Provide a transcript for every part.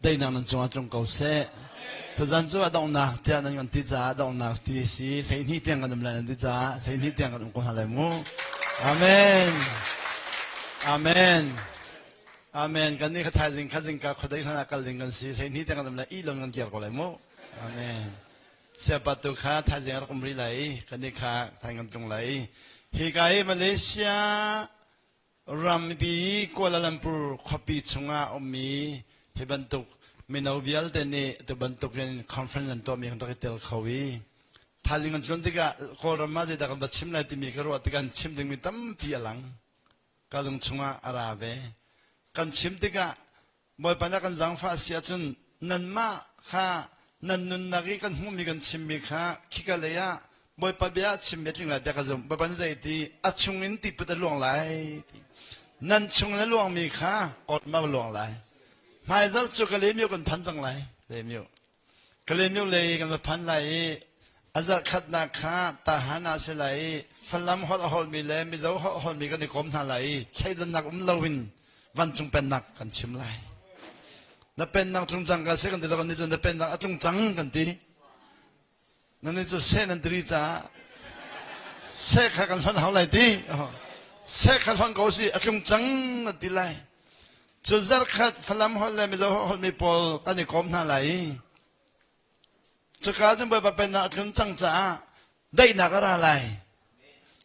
Daihnak nan cungah tlung ko seh. Tuzan cu a donghnak tiah nan kan ti caah donghnak ti si 12 tiang kan um lai nan ti caah 12 tiang kan um ko hna lai mu. Amen. Amen. Amen. Kan nih kha thaizing kha zingka khuadei hlan ah kal ding kan si 12 tiang kan um lai i lon kan kir ko lai mu. Amen. Siapa tu kha thaizing rak um rih lai i kan nih kha thain kan tlung lai i hi ka hi Malaysia Rampi Kuala Lumpur khuapi chungah ummi hi bantuk mino vialte nih tu bantukin conference an tuahmi kan rak i tel kho i thaizing kan tlun tikah Kawlram ah zeidah kan va chim lai timi ka ruah tikah an chim dingmi tampi a lang. Ka lung chungah a ra ve. Kan chim tikah Bawipa na kan zaangfah a si ahcun nanmah kha nan nunnak i kan hmuhmi kan chimmi kha khika lei ah Bawipa bia a chimmi a tling lai tiah ka zumh. Bawipa nih zei ti a chungin tiput a luang lai ti. Nan chungin a luangmi kha kawlma a luang lai. Hmaizarh cu Kalaymyo kan phan cang lai. Kalaymyo. Kalaymyo lei kan va phan lai i a zarh khatnak kha Tahan ah si lai i Falam holh a holhmi le Mizo holh a holhmi kan i kom hna lai i thleidannak um loin vancung pennak kan chim lai. Na pennak tlung cang ka si kan ti lo kan nih cu na pennak a tlung cang kan ti. Nan nih cu seh nan tiri caah seh kha kan hlonh hau lai ti. Seh kha hlonh ko si a tlung cang na ti lai. Cu zarkhat Falam holh le Mizo holhmi pawl kan i kom hna lai i cuka cun Bawipa pennak a tlun cang caah daihnak a ra lai.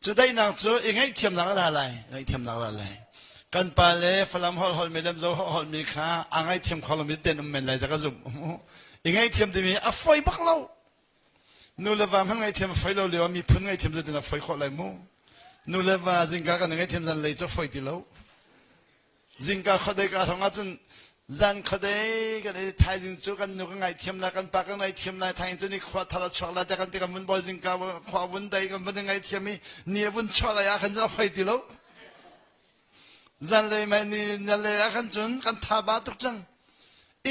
Cu daihnak cu i ngaihthiamnak a ra lai. Ngaihthiamnak a ra lai. Kan pa le Falam holh holhmi le Mizo holh holhmi kha aa ngaihthiam kho lomi ten um men lai ta ka zumh. I ngaihthiam timi a foi bak lo. Nu le va hmanh ngaihthiam a foi lo lio ah miphun ngaihthiam zeitin a foi khawh lai mu. Nu le va zingka kan i ngaihthiam zan lei cu a foi ti lo. Zingka khuadei ka hrong ahcun zan khuadei kan i thaizing cu kan nu kan ngaihthiam lai kan pa kan ngaihthiam lai thaizing cu ni khua thar a chuak lai tiah kan ti kan vun bawi zingka khua vun dei kan vun i ngaihthiam i ni a vun chuah lai ah khan cun a hoi ti lo zanlei mai ni zanlei ah khan cun kan tha ba tuk cang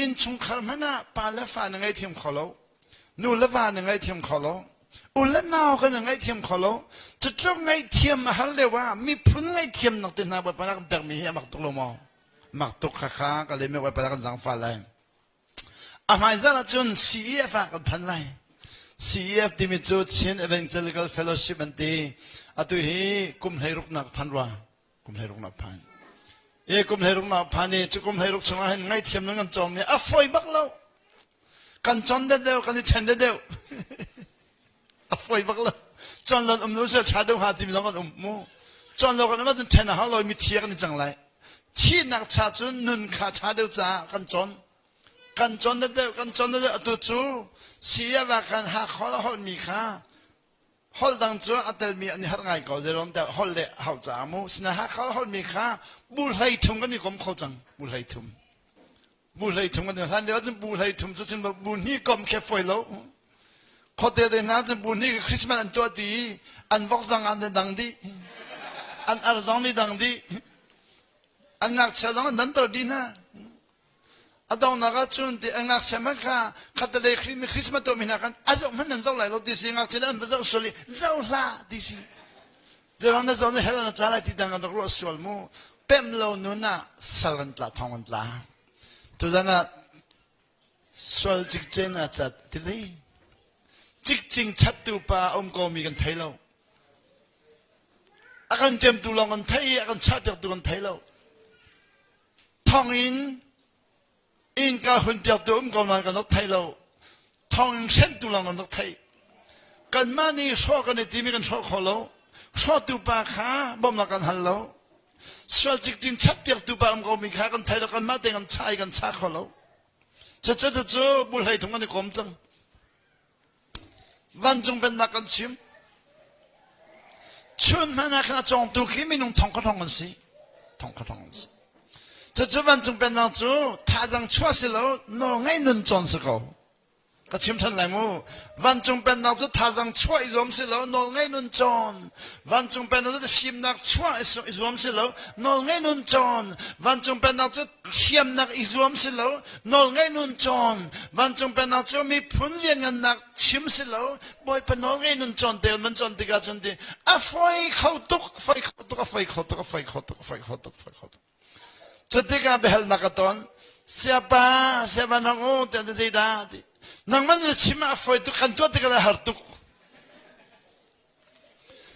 innchungkhar hmanh ah pa le fa na ngaihthiam kho lo Nu le va na ngaihthiam kho lo. U le nau kan ngaihthiam kho lo. Cutluk ngaihthiam a har lio ah miphun ngaihthiam nak te hna Bawipa na kan pekmi hi a mak tuk lo maw? Mak tuk kha kha ka le Bawipa na kan zangfah lai. A hmaizarh ahcun CEF ah kan phan lai. CEF timi cu Chin Evangelical Fellowship an ti. Atu hi kum hleiruknak phan rua. Kum hleiruknak phan. E kum hleiruknak phan i cu kum hleiruk chungah hin ngaihthiam nan kan cawng ni a fawi bak lo. Kan con deuh kan i ṭhen deuh. A fawi bak lo. Con lon um nu sel ṭha deuh hnga timi zong kan um mu. Con lo kan um ahcun ṭhen a hau lo mi thi kan i cang lai. Thihnak cha cun nun kha ṭha deuh caah kan cawn. Kan cawn deuh kan cawn deuh atu cu siava khan ha khol a holhmi kha holh dang cu a telmi an i harh ngai ko zeiruang tiah holh le hauh caah mu sina Hakha holhmi kha bu hlei thum kan i kom kho cang bu hlei thum bu hlei thum kan i hlan lio cun bu hlei thum cu cun bu hnih kom khe foi lo khuate te hna cun bu hnih Christmas an tuah ti i an vok zang an dang dih an ar zong nih dang dih an ngakchia zong an danter dih hna A donghnak ahcun ti a ngakchia hmanh kha khatalei Christmas tuahmi hna khan a zoh hmanh nan zoh lai lo ti si ngakchia nih an va zoh sual i zoh hlah ti si. Zeirang na zoh na hell na tla lai ti dang an rak ruah sual mu. Pemh lo nun ah sal kan tla thong kan tla. Tuzan ah sual cikcin ah cat ti li. Cikcing chattu pa um ko mi kan thei lo. A kan ṭemtu lawng kan thei i a kan chahpiaktu kan thei lo. Thonginn innka hunpiaktu um ko nain kan rak thei lo. Thonginn hrentu lawng kan rak theih. Kanmah nih hrawh kan i timi kan hrawh kho lo. Hrawhtu pa kha bawmhnak kan hal lo. Sual cikcin chatpiaktu pa um komi kha kan thei lo. Kanmah tein kan chah i kan chah kho lo. Cucu cu bulhlei thung kan i kom cang. Vancung pennak kan chim. Chun hmanh ah khan a cawngtu khi minung thong kha thong an si. Thong kha thong an si. Cucu vancung pennak cu thazang chuah si lo, nawl ngaih nun cawn si ko. Ka chim than lai mu. Vancung pennak cu thazang chuah i zuam si lo, nawl ngaih nun cawn. Vancung pennak cu fimnak chuah i zuam si lo, nawl ngaih nun cawn. Vancung pennak cu thiamnak i zuam si lo, nawlngaih nun cawn vancung pennak cu miphun lianngannak chim si lo bawipa nawlngaih nun cawn te man cawn tikah cun ti a foi kho tuk foi kho tuk a foi kho tuk a foi kho tuk a foi kho tuk foi kho tuk cu tikah biahalnak ka ton. Siapa siapa nang u tiah ti zeidah ti. Nangmah na chim ah a fawi tuk kan tuah tikah a har tuk.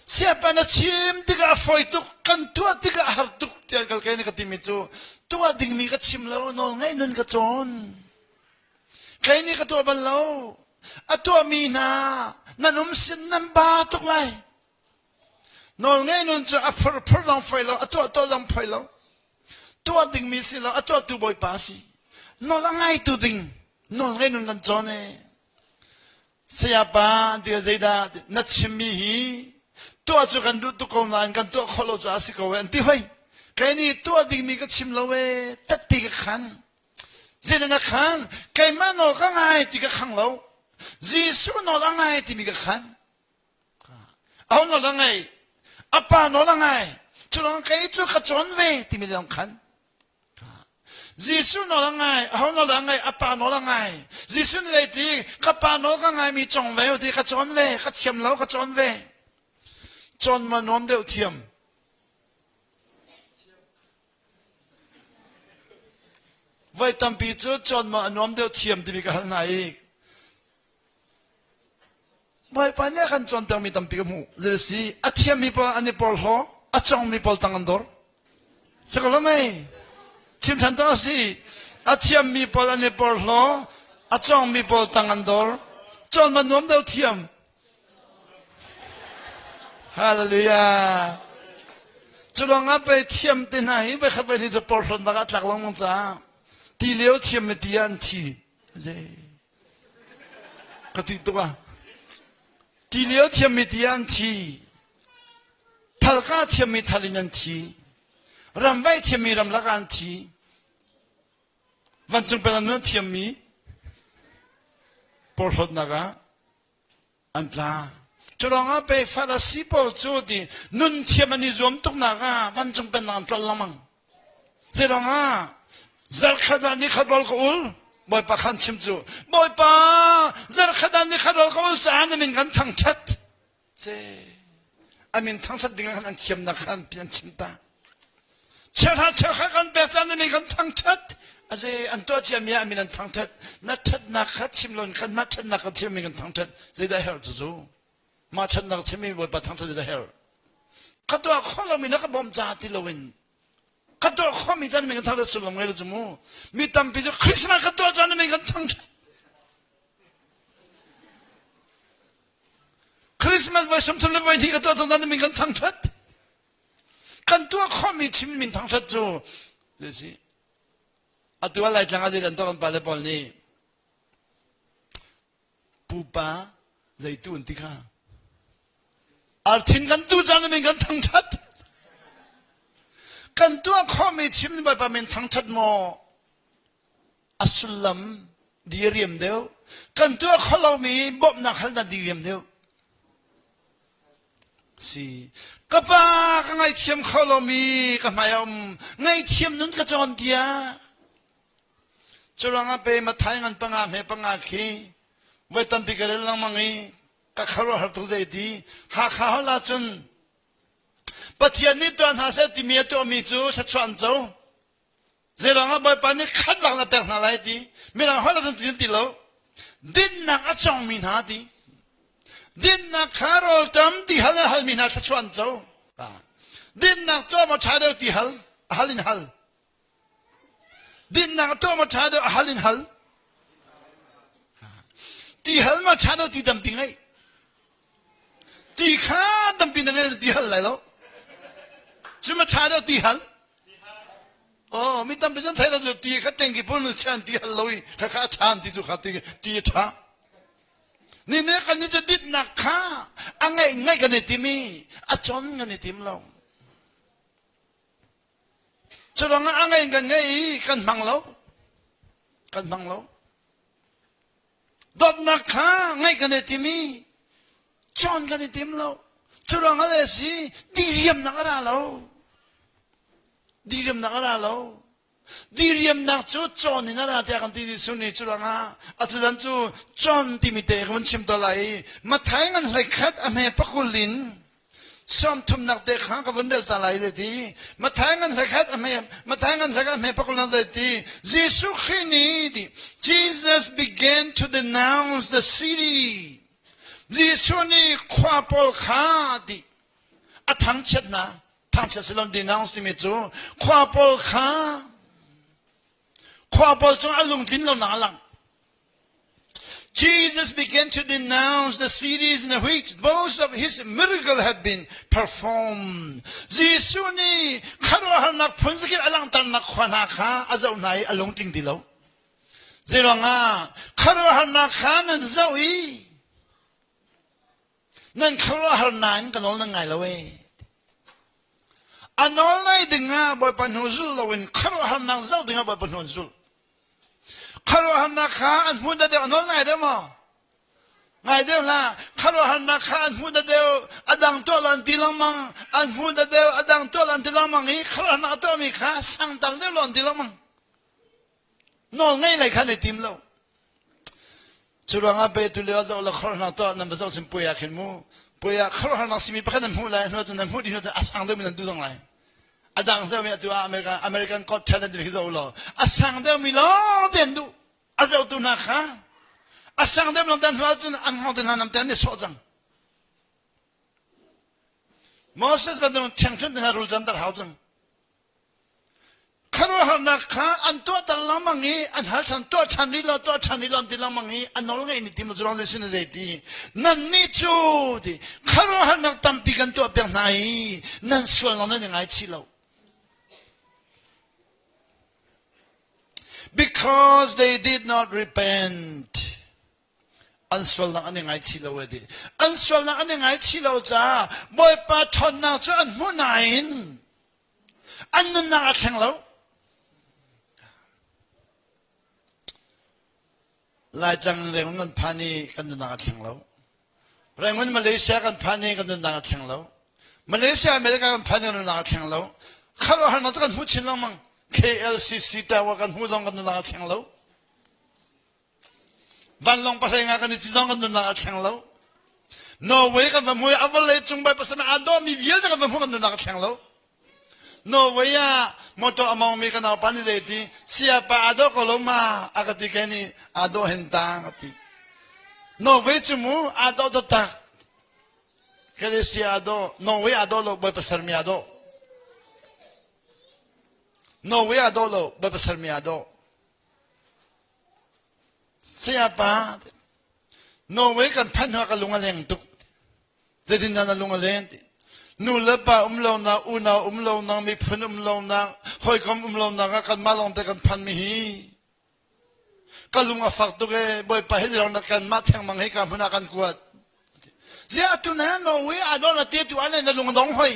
Siapa na chim tikah a fawi tuk kan tuah tikah a har tuk tiah kal kai na ka timi cu tuah dingmi ka chim lo nawl ngaih nun ka cawn. Kei nih ka tuah bal lo. A tuahmi hna nan um sin nan ba tuk lai. Nawlngei nun cu a phur phur zong foi lo, a tuah tuah zong foi lo. Tuah dingmi si lo, a tuahtu Bawipa si. Nawl a ngaitu ding nawlngei nun kan cawn e. Sayapa ti zeidah na chimmi hi tuah cu kan duh tuk ko nain kan tuah khawh lo caah si ko e an ti hoi. Kei nih tuah dingmi ka chim lo e, tat ti ka khan. Zeidah na khan? Keimah nawl ka ngai ti ka khang lo. Jesuh nawl a ngai timi ka khan. Aho nawl a ngai? A pa nawl a ngai. Culong kei cu ka cawn ve timi lawng khan. Jesuh nawl a ngai. Aho nawl a ngai? A pa nawl a ngai. Jesuh nih zei ti? Ka pa nawl ka ngai mi cong ve ti ka cawn ve. Ka thiam lo ka cawn ve. Cawn ma nuam deuh thiam. Voi tampi cu cawn ma a nuam deuh thiam timi ka hal hna i Bawipa nih a kan cawnpiakmi tampi ka hmuh. Zei si a thiammi pawl an i porhlaw, a cawngmi pawl tang an dor. Si ko lo mei? Chim ṭhan tuah si. A thiammi pawl an i porhlaw, a cawngmi pawl tang an dor. Cawn va nuam deuh thiam. Hallelujah. Cu lawngah pei thiam te hna hi voi khat voi hnih cu porhlawtnak ah tlak lengmang caah ti lio thiam mi ti ah an thi. Ka ti tuk ah. Ti lio thiammi ti ah an thi. Thalka thiammi thal in an thi. Ramvaih thiammi ramlak ah an thi. Vancung pen an thiammi porhlawtnak ah an tla. Cu ruangah pei Farasi pawl cu ti nun thiam an i zuam tuknak ah vancung pennak an tlol lengmang. Zeiruangah zarkhat ah nikhat rawl ka ul Bawipa khan chim cu Bawipa zarkhat ah nikhat rawl ka ul caah na min kan thangṭhat. Ce a min thangṭhat ding khan an thiamnak khan an chim ta. Chiahra chiahra kan pek caan na min kan thangṭhat. Aze an tuah ciami ah a min an thangṭhat. Na ṭhatnak kha chim loin khan mah ṭhatnak kha chim min kan thangṭhat. Zeidah herh cucu? Mah ṭhatnak chimmi Bawipa thangṭhat zeidah herh? Ka tuah khawh lomi na ka bawmh caah ti loin ka tuah khawhmi caan min kan thangṭhat sullam ngei lo cu mu. Mi tampi cu Christmas ka tuah caan na min kan thangṭhat. Christmas voi 30 le voi hnih ka tuah cang caan na min kan thangṭhat. Kan tuah khawhmi chim min thangṭhat cu si. Atu ah Laitlang ah zeidan tuah kan pale pawl nih pupa zeitu an ti kha. Arthin kan tu caan min kan thangṭhat. Kan tuah khawhmi chim Bawipa min thangṭhat maw a sullam diriam deuh. Kan tuah kho lomi bawmhnak hal dah diriam deuh. Si. Ka pa ka ngaithiam kho lomi ka hmai a um. Ngaithiam nun ka cawnpiak. Curuangah pe Mathai ngan panga hme panga khi voi tampi ka rel lengmang i ka khuaruahhar tuk zei ti Hakha holh ahcun Pathian nih tuah hna seh timi a tuahmi cu thluachuah an co. Zeiruang ah Bawipa nih khat lak na pek hna lai ti mirang holh ahcun ti ti lo dinnak a congmi hna ti dinnak kha rawlṭam ti hal a halmi hna thluachuah an co dinnak tuah maw ṭha deuh ti hal a hal in hal dinnak tuah maw ṭha deuh a hal in hal ti hal maw ṭha deuh ti tampi ngeih Ti kha tampi na ngei ti hal lai lo. Cu ma ṭha deuh ti hal. Oh, mi tampi cun thei lo cu ti kha tengki pun chan ti hal lo i kha kha a ṭhan ti cu kha ti ti a ṭha. Ni ne kan ni cu ditnak kha a ngaih ngaih kan i tim i a con kan i tim lo. Cu ruangah a ngaih kan ngei i kan hmang lo. Kan hmang lo. Dawtnak kha ngaih kan i tim i cawn kan i tim lo. Cu ruangah le si diriamnak a ra lo. Diriamnak a ra lo. Diriamnak cu cawn in a ra tiah kan ti Jesuh nih cu ruangah atutan cu cawn timi te ka vun chim to lai i Mathai ngan hlei khat a hme pakul in. Sawmthumnak te kha ka vun rel ta lai zei ti. Matthai ngan zakhat a hme Matthai ngan zakhat a hme pakul na zei ti. Jesuh Khrih nih ti Jesus began to denounce the city. Jesuh nih khua pawl kha ti a thangchiat hna. Thangchiat si lo denounce timi cu khua pawl kha khua pawl cung a lungtlin lo nak a lang. Jesus began to denounce the cities in which most of his miracles had been performed. Jesuh nih khuaruahharnak phun zakip a langhternak khua hna kha a zoh hna i a lungtling ti lo. Zeiruangah khuaruahharnak kha nan zoh i nan khuaruahhar nain ka nawl nan ngai lo ee. A nawl ngai dingah Bawipa hnu zul loin khuaruahharnak zoh dingah Bawipa hnu an zul. Khuaruahharnak kha an hmu deuh a nawl ngai deuh maw? Ngai deuh hlah. Khuaruahharnak kha an hmu deuh a dang tuah lo an ti lengmang. An hmu deuh a dang tuah lo an ti lengmang i khuaruahharnak a tuahmi kha sangtar deuh lo an ti lengmang. Nawl ngei lei kha an i tim lo. Cu ruangah pe tu lio zoh la khuaruahharnak tuah nan va zoh sin puai ah khin mu. Puai ah khuaruahharnak simi pakhat nan hmuh lai hnu cun nan hmuh dih hnu cun a sang deuhmi nan duh zong lai. A dang deuhmi atu ah American American Got Talent timi khi zoh law a sang deuhmi lawng te an duh. A zohtu hna kha a sang deuh lawng te an hmuh ahcun an hngawng te hna nam te an i sawh cang. Moses bantuk thiangthunh te hna rul can dar hau cang. Khuaruahharnak kha an tuahter lengmang i an hal ṭhan, tuah ṭhan rih law, tuah ṭhan rih law an ti lengmang i a nawl ngeih ni ti cu sin a zei ti nannih cu ti khuaruahharnak tampi kan tuah piak hna i nan sualnak nan i ngaichih lo. Because they did not repent. An sualnak an i ngaichih lo e ti. An sualnak an i ngaichih lo caah Bawipa ṭhawnnak cu an hmuh nain An nunnak a thleng lo. Laitlang Rangoon kan phan i kan nunnak a thleng lo. Rangoon Malaysia kan phan i kan nunnak a thleng lo. Malaysia America kan phan i kan nunnak a thleng lo. Khuaruahharnak cu kan hmu chin lengmang. KLCC Tower kan hmu zong kan nunnak a thleng lo. Vanlawng pahleng ah kan i ci zong kan nunnak a thleng lo. Norway kan va hmu i a vawlei cung bai pasal aa dawmi vialte kan va hmu kan nunnak a thleng lo. Norway ah motor a mawngmi ka naupa nih zei ti siapa aa dawh ko lo ma a ka ti kai nih aa dawh hen ta ka ti. Norway cu mu aa dawh taktak. Malaysia aa dawh, Norway aa dawh lo, Bawipa sermi aa dawh. Norway aa dawh lo, Bawipa sermi aa dawh. Sayapa, Norway kan phanh hnu ah ka lung a leng tuk. Zeitindah na lung a leng ti? Nu le pa um lonak, unau um lonak, miphun um lonak, hawikom um lonak ah kanmah lawngte kan phanmi hi ka lung a fak tuk ee. Bawipa hi na kanmah thengmang hi ka hmun ah kan kuat. Ziah atu na Norway aa dawh na te tu ah le na lung dong hoi.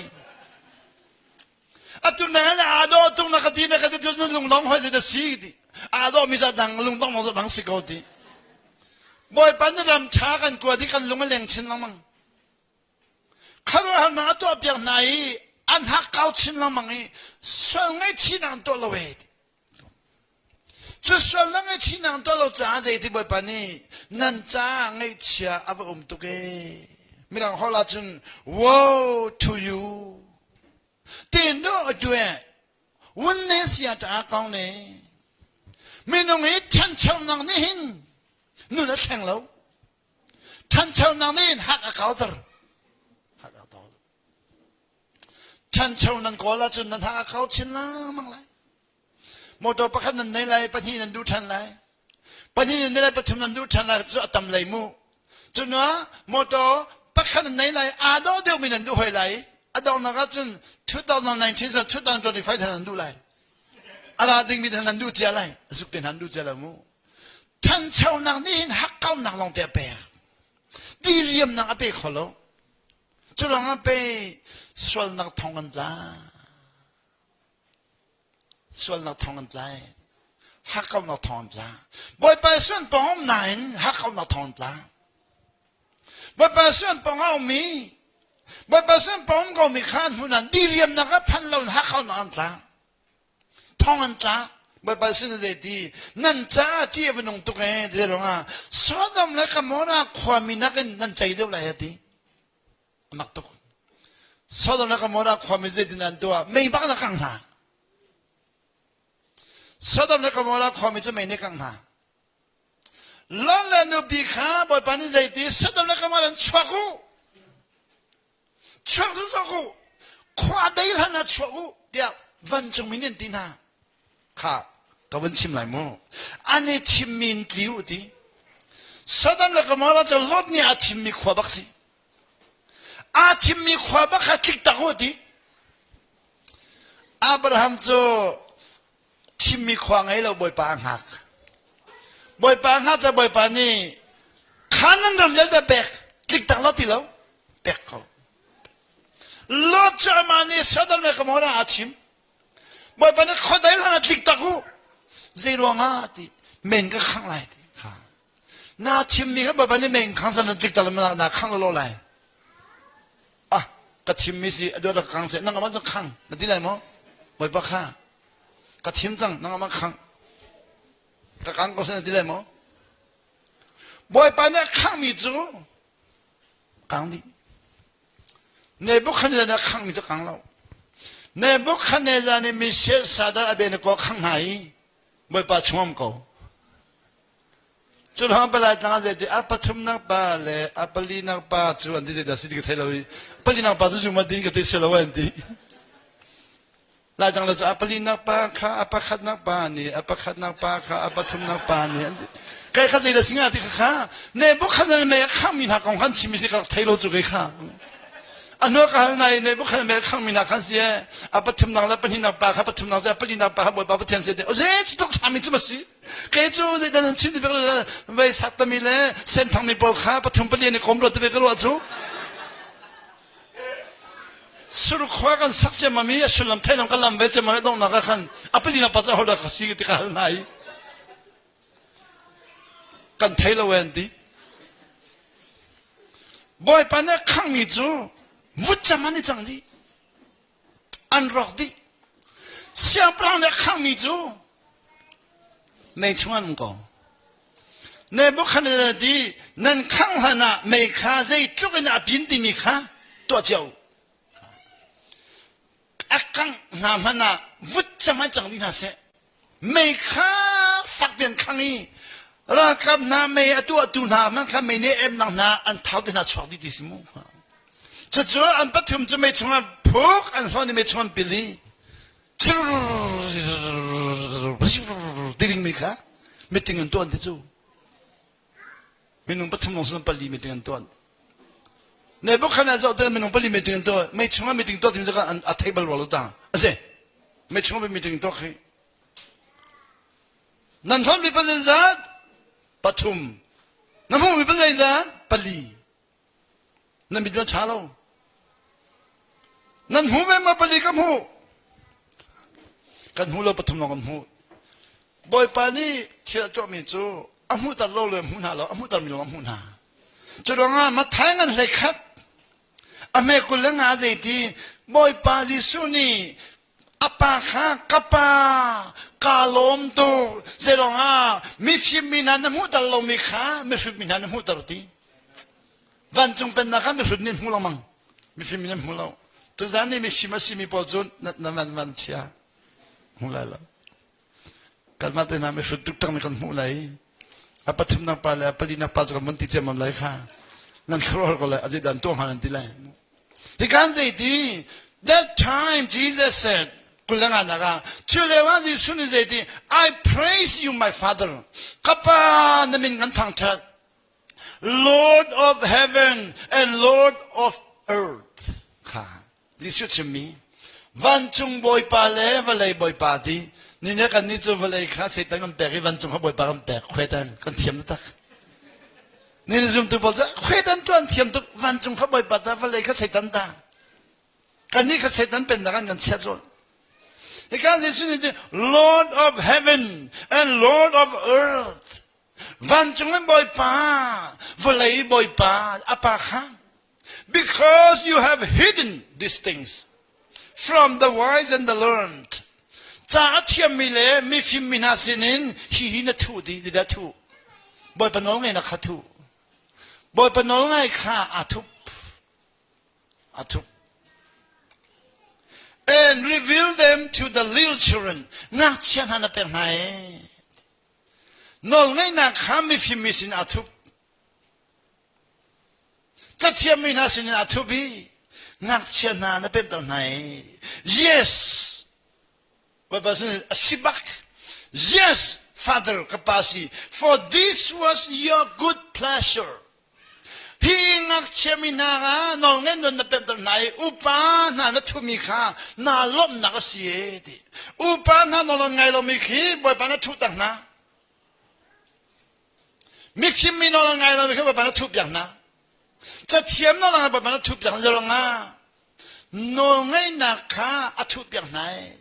Atu na aa dawh tung na ka ti na ka ti tu na lung dong hoi zei da si ti. Aa dawh mi za dang lung dong dong dang si ko ti. Bawipa na ram tha kan kuat i kan lung a leng chin lengmang. Khuaruahharnak a tuah piak hna i an hakkau chin lengmang i sual ngaihchihnak an tuah lo ee. Cu sual na ngaihchihnak tuah lo caah zeiti Bawipa nih nan caah ngaihchia a va um tuk ee. Mirang holh ahcun woe to you. Te no a tue wun ne sia ta kong ne. Minung hi ṭhanchonak nih hin nun a thleng lo. Ṭhanchonak nih hin hak a kauter. Hak a kauter. Ṭhancho nan kawl ahcun nan hak a kau chin lengmang lai. Motor pakhat nan nei lai, pahnih nan duh ṭhan lai. Pahnih nan nei lai, pathum nan duh ṭhan lai, cu a tam lei mu. Cunah motor pakhat nan nei lai, aa dawh deuhmi nan duh hoi lai. A donghnak ahcun 2019 2025 nan duh lai. A la dingmi nan duh cia lai. A zuk te nan duh cia lo mu. Ṭhanchonak nih hin hakkaunak lawng te a pek. Diriamnak a pe kho lo. Cu lawngah pe sualnak thong an tla. Sualnak thong an tlai. Hakkaunak thong an tla. Bawipa suan pawng um nain hakkaunak thong an tla. Bawipa suan pawng a ummi Bawipa suan pawng um komi kha an hmuh nain diriamnak ah phan lo in hakkaunak an tla. Thong an tla. Bawipa sin a zei ti nan caah ti a va nung tuk ee ti ruangah Sodom le Gomorrah khuami nakin nan cei deuh lai a ti. A mak tuk. Sodom le Gomorrah khuami zeitin an tuah? Mei bak na kang hna. Sodom le Gomorrah khuami cu mei nih kang hna. Lot le nupi kha Bawipa nih zeiti Sodom le Gomorrah in chuak u. Chuak sawsawh u. Khua dei hlan ah chuak u tiah vancung min in ti hna. Kha ka vun chim lai mu. An i thimmi in tli u ti. Sodom le Gomorrah cu Lot nih aa thimmi khua bak si. Aa thimmi khua bak kha tlik tak u ti. Abraham cu thimmi khua ngei lo Bawipa a hngak. Bawipa a hngak ca Bawipa nih Khanan ram vialte pek tlik tak lo ti lo pek ko. Lot cu amah nih Sodom le Gomorrah aa thim. Bawipa nih khuadei hlan ah tlik tak u. Zei ruangah ti men ka khangh lai ti kha. Na thimmi kha Bawipa nih men khang san tlik tak na na khang lo lai. Ah ka thimmi si a duat kang se nang aman khang na ti lai maw? Bawipa kha ka thim cang nang aman khang ka kang ko se na ti lai maw? Bawipa nih a khangmi cu kang dih. Nebuchadnezzar nih a khanghmi cu kang lo. Nebuchadnezzar nih Meshach Shadrach Abednego a khangh hna i Bawipa chung um ko. Cu lawng palai tlang ah zeiti a pathumnak pa le a palinak pa cu an ti zeidah si ti ka thei lo i palinak pa cu zum a din ka ti si lo an ti. Laitlang le cu a palinak pa kha a pakhatnak pa nih a pakhatnak pa kha a pathumnak pa nih an ti. Kai kha zeidah si nga ti kha kha Nebuchadnezzar mei a khangmi hna kong khan chim si ka thei lo cu kei kha. A hnu ka hal nai Nebuchadnezzar mei a khangmi hna khan si a pathumnak le pahnihnak pa kha pathumnak a palinak pa kha Bawipa Pathian si te o zei cu tuk thami cu ma si. Kei cu zeidah nan chim ti vek vei sak tami le senthangmi pawl kha pathum pali nih kom ruat te ve ka ruah cu. Surkhua kan sak ciammam i a sullam theilam kan lam ve ciammam i donghnak ah khan a palinak pa cu ahodah ka si ti ka hal hna i kan thei lo an ti. Bawipa nih a khanghmi cu vutcam an i cang dih. An rawk dih. Siangpahrang nih a khanghmi cu mei chung an um ko. Nebuchadnezzar ti nan khangh hlan ah mei kha zeitluk in a bin timi kha tuah cio u. A kangh hna hmanh ah vutcam ai cang dih hna seh. Mei kha fak pian khang i ralkap hna mei a tuahtu hna hmanh kha mei nih emnak hna an thau te hna chuak dih ti si mu. Cucu an pathum cu mei chungah phuk an hlawn i mei chung an pil i ti dingmi kha meeting an tuan ti cu minung pathum lawng sin pali meeting an tuan Nebuchadnezzar zoh te minung pali meeting an tuah mei chungah meeting tuah timi cu a thei bal rua lo ta a si mei chungah meeting tuah khi nan hlawn mi pa zeizat pathum na hmuh mi pa zeizat pali Nan mit na ṭha lo. Nan hmu ve ma pali ka hmu. Kan hmu lo pathum lawng kan hmu. Bawipa nih thil a tuahmi cu a hmuhter lo le hmu hna lo, a hmuhtermi lawng a hmuh hna. Cu ruangah Matthai ngan hlei khat a hme 25 zeiti Bawipa Jesuh nih a pa kha ka pa kaa lawm tuk zeiruangah mifim mi hna na hmuhter lomi kha mihrut mi hna na hmuhter ti vancung pennak kha mihrut nih hmu lengmang mifim mi nan hmu lo tuzan nih mifim a simi pawl cu na van van chia hmu lai lo kanmah te hna mihrut tuk tang mi kan hmuh lai a pathumnak pa le a palinak pa cu kan mun ti ciammam lai kha nan khuaruahhar ko lai a zeidah an tuah hnga nan ti lai Hikan zeiti that time Jesus said kulanga ah cu lio ah Jesuh nih zeiti I praise you my father ka pa na min kan thangthat Lord of heaven and Lord of earth kha Jesuh chimmi vancung bawipa le vawlei bawipa ti ni ne kan nih cu vawlei kha Satan kan pek i vancung kha bawipa kan pek khuetan kan thiam tak Ni zumtu pawl cu khuetan tuan thiam tuk vancung kha bawipa ta vawlei kha Satan ta kannih kha Satan pennak an kan chiah zawn Hika Jesuh nih Lord of heaven and Lord of earth vancung in bawipa vawlei bawipa a pa kha because you have hidden these things from the wise and the learned ca a thiammi le mifim mi hna sinin hi hi na thuh dih ti dah thuh bawipa nawl ngai kha thuh bawipa nawl ngai kha aa thup aa thup. And reveal them to the little children. Ngakchia hna na pek hna ee. Nawlngeihnak kha mifim mi sin aa thup. Cathiam mi hna sinin aa thup i ngakchia hna na pemter hna ee. Yes! Bawipa sin a si bak. Yes, Father, ka pa si. For this was your good pleasure. Hi ngakchia mi hna kha nawlngeih nun na pemter hna i upa hna na thumi kha naa lawmhnak a si e ti. Upa hna nawl an ngai lomi khi Bawipa na thuh tak hna. Mifim mi nawl an ngai lomi kha Bawipa na thuh piak hna. Cathiam nawl an Bawipa na thuh piak hna. Zeruangah nawlngeihnak kha a thuh piak hna i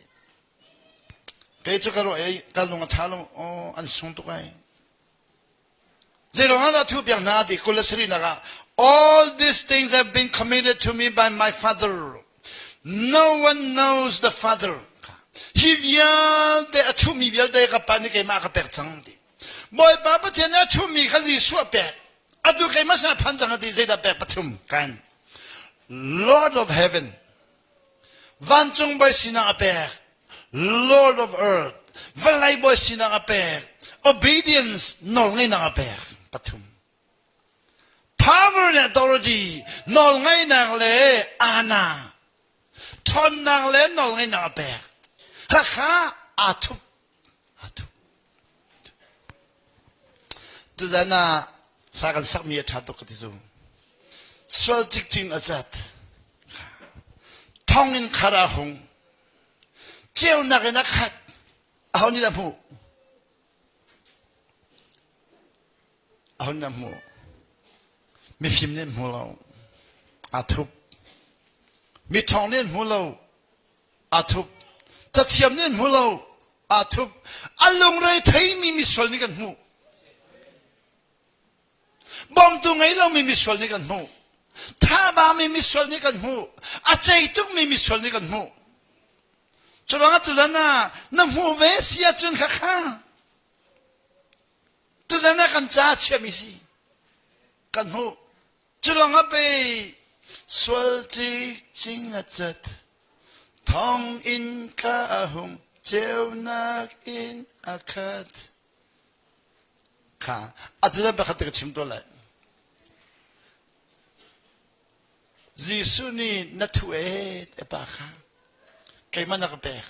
kei cu ka ruah i ka lung a tha lo aw an sung tuk ai Zeiruangah dah thuh piak hna ti 27 ah all these things have been committed to me by my father no one knows the father hi vialte a thuhmi vialte ka pa nih keimah ka pek cang ti Bawipa Pathian nih a thuhmi kha Jesuh a pek atu keimah sinah phan cang ti zeidah pek pathum kan Lord of heaven vancung bawi sinak a pek Lord of earth vawlei bawi sinak a pek obedience nawlngeihnak a pek pathum power and authority nawlngeihnak le ana ṭhawnnak le nawlngeihnak a pek hakha aa thup aa thup Tuzan ah hla kan sakmi a ṭha tuk ka ti cu. Sual cikcin a cat. Thong in khar a hung. Ceunak in a khat. Aho nih a hmuh? Aho nih a hmuh? Mifim nih an hmu lo. Aa thup. Miṭhawng nih an hmu lo. Aa thup. Cathiam nih an hmu lo. Aa thup. A lungre theimi misual nih kan hmuh. Bawmtu ngei lomi misual nih kan hmuh. Thabami misual nih kan hmuh. A cei tukmi misual nih kan hmuh. Curuangah tuzan ah na hmuh ve si ahcun khakha tuzan ah kan ca chiami si kan hmuh. Culong a pe sual cikcing a cat thong in ka a hung ceunak in a khat kha a cazan pakhat te ka chim to lai Jesuh nih na thu e te pa kha keimah na ka pek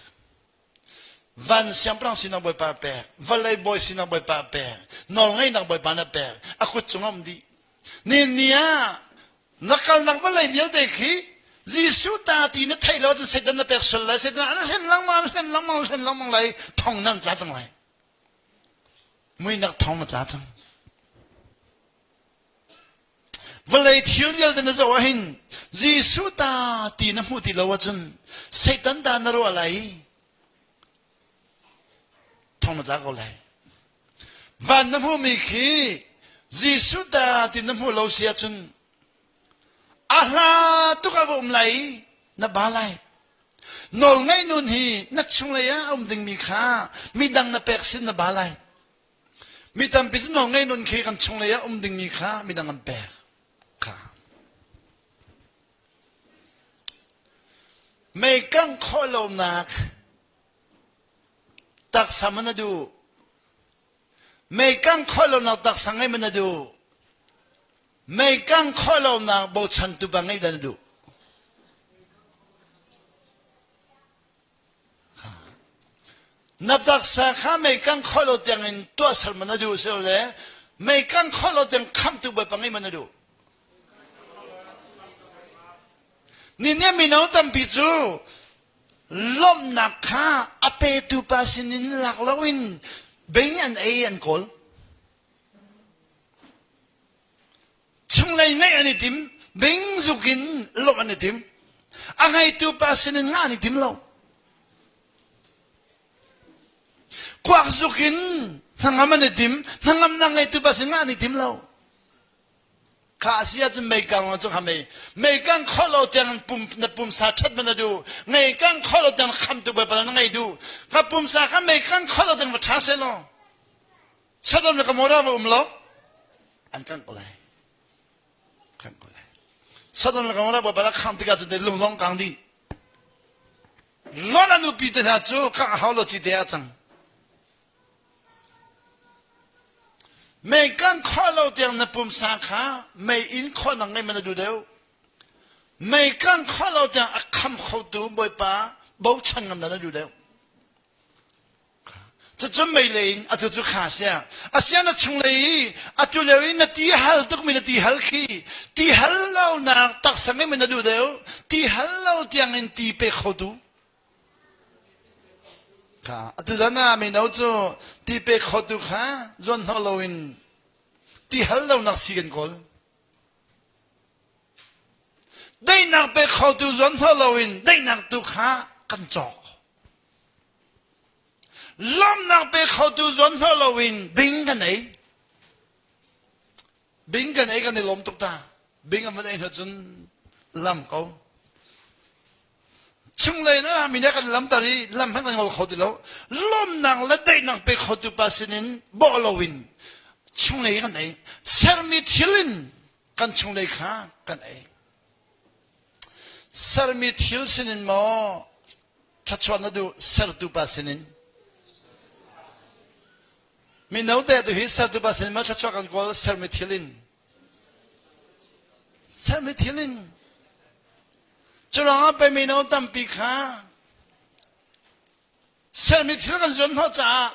van siangpahrang sinak bawipa pek vawlei bawi sinak bawipa pek nawlngeihnak bawipa na pek a kut cung um dih ni ni ah na kalnak vawlei vialte khi Jesuh ta ti na theih lo cun Satan na pek sual lai Satan an hlen lengmang hlen lengmang hlen lengmang lai thong nan tla cang lai muinak thong na tla cang Vawlei thil vialte na zoh ahhin Jesuh ta ti na hmuh ti lo ahcun Satan ta na ruah lai i thong na tla ko lai. Van na hmuhmi khi Jesuh ta ti na hmuh lo si ahcun a hla tuk a va um lai i na ba lai. Nawlngaih nun hi na chunglei ah a um dingmi kha midang na pek sin na ba lai. Mi tampi cu nawlngeih nun khi kan chunglei ah um dingmi kha midang an pek kha. Mei kangh khawh lonak taksa man a duh. Mei kangh khawh lonak taksa ngei man a duh. Mei kangh khawh lonak bochantu ba ngei dan a duh. Na taksa kha mei kang kho lo tiangin tuahser man na duh si le mei kang kho lo tiang khamtu Bawipa ngei man na duh. Ni nih mino tampi cu lawmhnak kha a petu pa sinin lak loin bing an ei an kawl. Chunglei ngeih an i tim, bingzuk in lawmh an i tim. A ngeitu pa sinin ngah an i tim lo. Kuakzuk in hnangam an i tim, hnangamnak ngeitu pa sin ngah an i tim lo. Kha a si ahcun meikang cu kha mei meikang kho lo tiang pum na pumsa ṭhat man na duh meikang kho lo tiang khamtu Bawipa na ngei duh ka pumsa kha meikang kho lo tiang va ṭha seh law Sodom le Gomorrah va um lo an kangh ko lai kangh ko lai Sodom le Gomorrah Bawipa rak khangh tikah cun lunglong kang dih. Lot a nupi te hna cu kangh hau lo cite ah cang. Mei kangh khawh lo tiang na pumsa kha mei in khawh nak ngei man na duh deuh. Mei kangh khawh lo tiang a kham khotu Bawipa bochan ngam na na duh deuh. Cucu mei lei in atu cu kha sia. Asia na chung lei i atu lio i na ti hal tukmi na ti hal khi ti hal lo nak taksa ngei na duh deuh ti hal lo tiang in ti pe khotu. Kha atu zan ah mino cu ti pe khotu kha zuan hnawh lo in ti hal lo nak si kan kawl. Daihnak pe khotu zuan hnawh lo in daihnak tu kha kan cawk. Lawmhnak pe khotu zawn hnawh loin bing kan ei. Bing kan ei kan i lawm tuk ta. Bing an van ei hnu cun lam ko. Chunglei na mi nih kan lamter i lam hmanh kan ngol kho ti lo. Lawmnak le daihnak pe khotu pa sinin bawh loin chunglei kan ei. Sermi thil in kan chunglei kha kan ei. Sermi thil sinin maw thluachuah na duh sertu pa sinin? Mino te tu hi sertu pa sinin maw thluachuah kan kawl sermi thil in? Sermi thil in. Curuangah pei mino tampi kha sermi thil kan zuan hnawh caah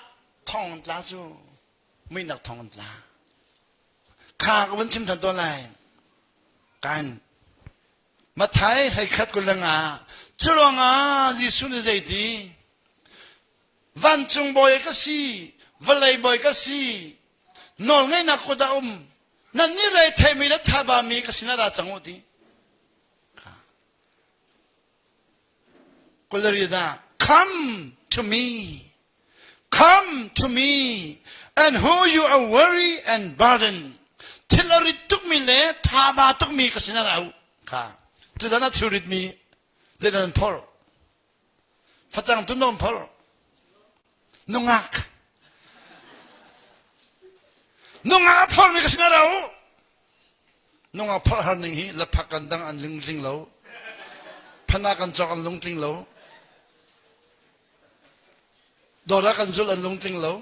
thong an tla cu muihnak thong an tla. Kha ka vun chim ṭhan tawn lai. Kan Mathai hleikhat 25 cu ruangah Jesuh nih zeiti vancung bawi ka si vawlei bawi ka si nawlngeihnak kut ah um nannih rei theimi le thabami ka sinah ra cang u ti Kularidah come to me Come to me, and who you are weary and burdened. Thil a rit tukmi le thaba tukmi ka sin ah ra u. Kha. Cudan ah thil ritmi zeidah nan phor? Facang tun nan phor? Nungak. Nungak a phormi ka sin ah ra u. Nungak phorh har ning hi laphak kan dang an lungtling lo. Phana kan cawk an lungtling lo. Dawr ah kan zul an lungtling lo.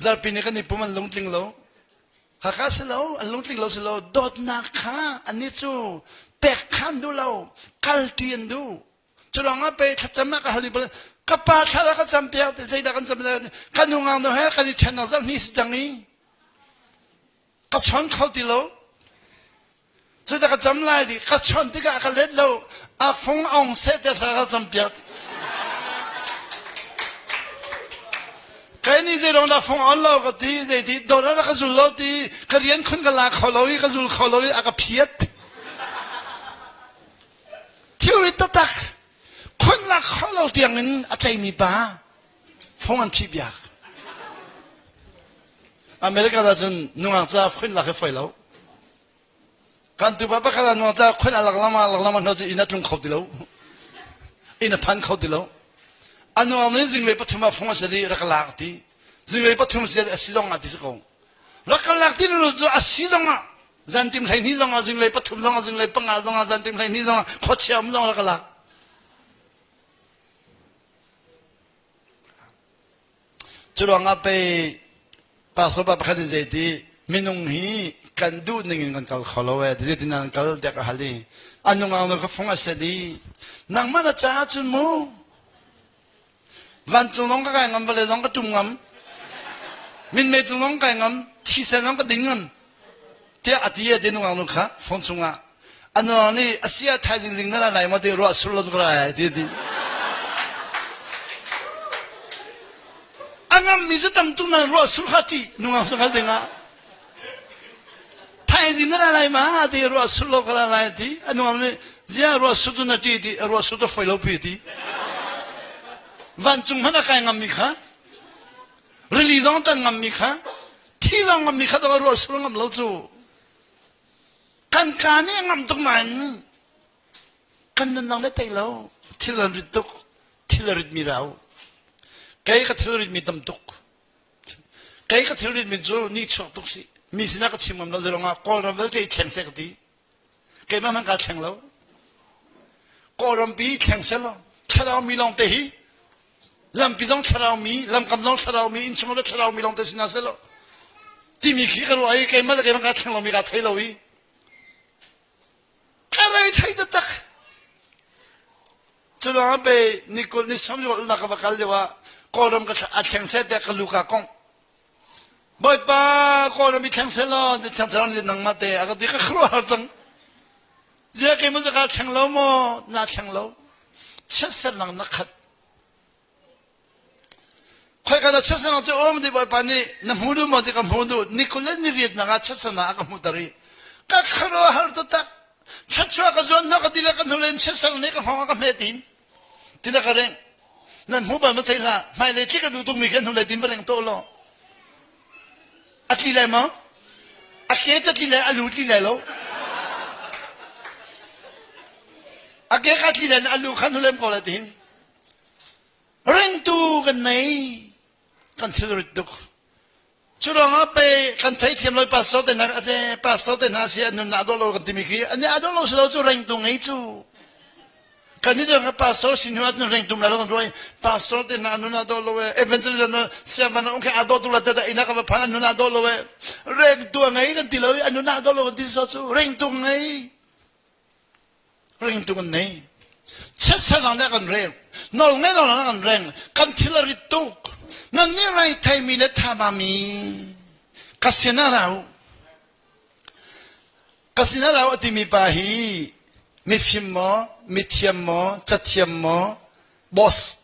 Zarhpi ni kan i pum an lungtling lo. Hakha si lo, an lungtling lo si lo. Dawtnak kha annih cu pek kha an duh lo. Kalṭi an duh. Cu lawngah pei thlacam ah ka hal mi ka pa thla ka cam piak ti zeidah kan cam ka nu ngang no he kan i ṭhen zarh hnih si cang i ka chawn kho ti lo cudah ka cam lai di ka chawn tikah ka let lo a fung ong seh te thla ka cam piak kai ni zei dong dah fung on lo ka ti zei ti dawt ka zul lo ti ka rian khun ka la kho lo i ka zul kho lo i a ka phiat thilri taktak khun lak kho lo tiang in a ceimi pa fung an phih biak America ah cun nungak ca khun lak hi foi lo kan tupa pakhat ah nungak ca khun a lak lama lak lama hnu cu inn a tlung kho ti lo inn a phan kho ti lo a nungak nih zinglei pathum ah fung a si rak lak ti zinglei pathum si a si zong ah ti si ko rak ka lak ti nu cu a si zong ah zantim 12 zong ah zinglei pathum zong ah zinglei panga zong ah zantim 12 zong ah khuachia um zong rak ka lak Cu ruangah pei pastor pa pakhat in zeiti minung hi kan duh ning in kan kal kho lo ee zeitin an kal dek a hal i a nungak nu ka fung a set i nangmah na caah cun mu vancung zong ka kai ngam vawlei zong ka tum ngam minmei cung zong kai ngam thisen zong ka ding ngam tiah a ti a ti nungak nu kha phone chungah a nungak nih a si ah thaizing zing na ra lai maw ti ruah sur lo ka lai ti ti a ngam mi cu tam tuk nan ruah sur kha ti nungak sur kha ding ah thaizing na ra lai ma ti ruah sur lo ka ra lai ti a nungak nih zia ruah sur cu na ti ti ruah sur cu foi lo pi ti vancung hmanh a kai ngam mi kha rili zong tan ngam mi kha thi zong ngam mi kha dong ruah sur ngam lo cu kan ka nih ngam tuk nain kan nunnak le tei lo thil an rit tuk thil a rit mi rau kei ka thil rit mi tam tuk kei ka thil rit mi cu ni chuak tuk si mi sinah ka chim ngam lo zerong ah kawlram vialte i thleng seh ka ti keimah hmanh kaa thleng lo kawlram pi thleng seh law thleng. thlarau mi lawng te hi lampi zong thlarau mi lamkam zong thlarau mi innchung le thlarau mi lawng te si hna seh law timi khi ka ruah i keimah le keimah kaa thleng lomi kaa thei lo i ka rei thei taktak cu ruangah pe ni kul ni som na ka va kal lio ah kawlram ka a thleng seh tiah ka lu ka kongh Bawipa kawlram i thleng seh law ni thleng thlarau ni nangmah te a ka ti ka khuaruahhar cang Zia keimah cu kaa thleng lo maw? Naa thleng lo. Chiatsernak na khat. Khoika dah chiatsernak cu um ti Bawipa nih na hmu duh maw ti ka hmu duh. Ni 20 le ni riatnak ah chiatsernak a ka hmuhter i ka khuaruahhar taktak. Thluachuah ka zuan hna ka ti le ka hnulei in chiatsernak nih ka hngawng a ka hmet in ti na ka rengh. Nan hmu bal ma thei hlah. Hmailei tlik a duh tukmi kha hnulei tin va reng tuah law. A tli lai maw? A ke cu tli lai, a lu tli lai lo. A ke kha tli lai, a lu kha hnulem ko lai tihin. Ringtu kan nei. Kan thilrit tuk. Cu ruangah pe kan theithiam lo pastor te hna a pastor te hna si an nun a dawh lo kan timi khi an a dawh lo si lo cu rengtu ngei cu. Kan nih cu pastor sin hnu ah cun rengtum lai lo kan ruah i pastor te hna nun ah dawh lo e evangelism siangvan um khe aa dawh tuk la tada inn ah ka va phan an nun ah dawh lo e rengtu a ngei kan ti lo i an nun ah dawh lo kan ti so cu rengtu ngei rengtu kan nei chiatsernak le kan reng nawl ngei lo kan reng kan thil a rit tuk nan nih rai theimi le thaba mi ka sin ah ra u Ka sinah lo a timi pa hi mifim maw, mithiam maw, cathiam maw, boss.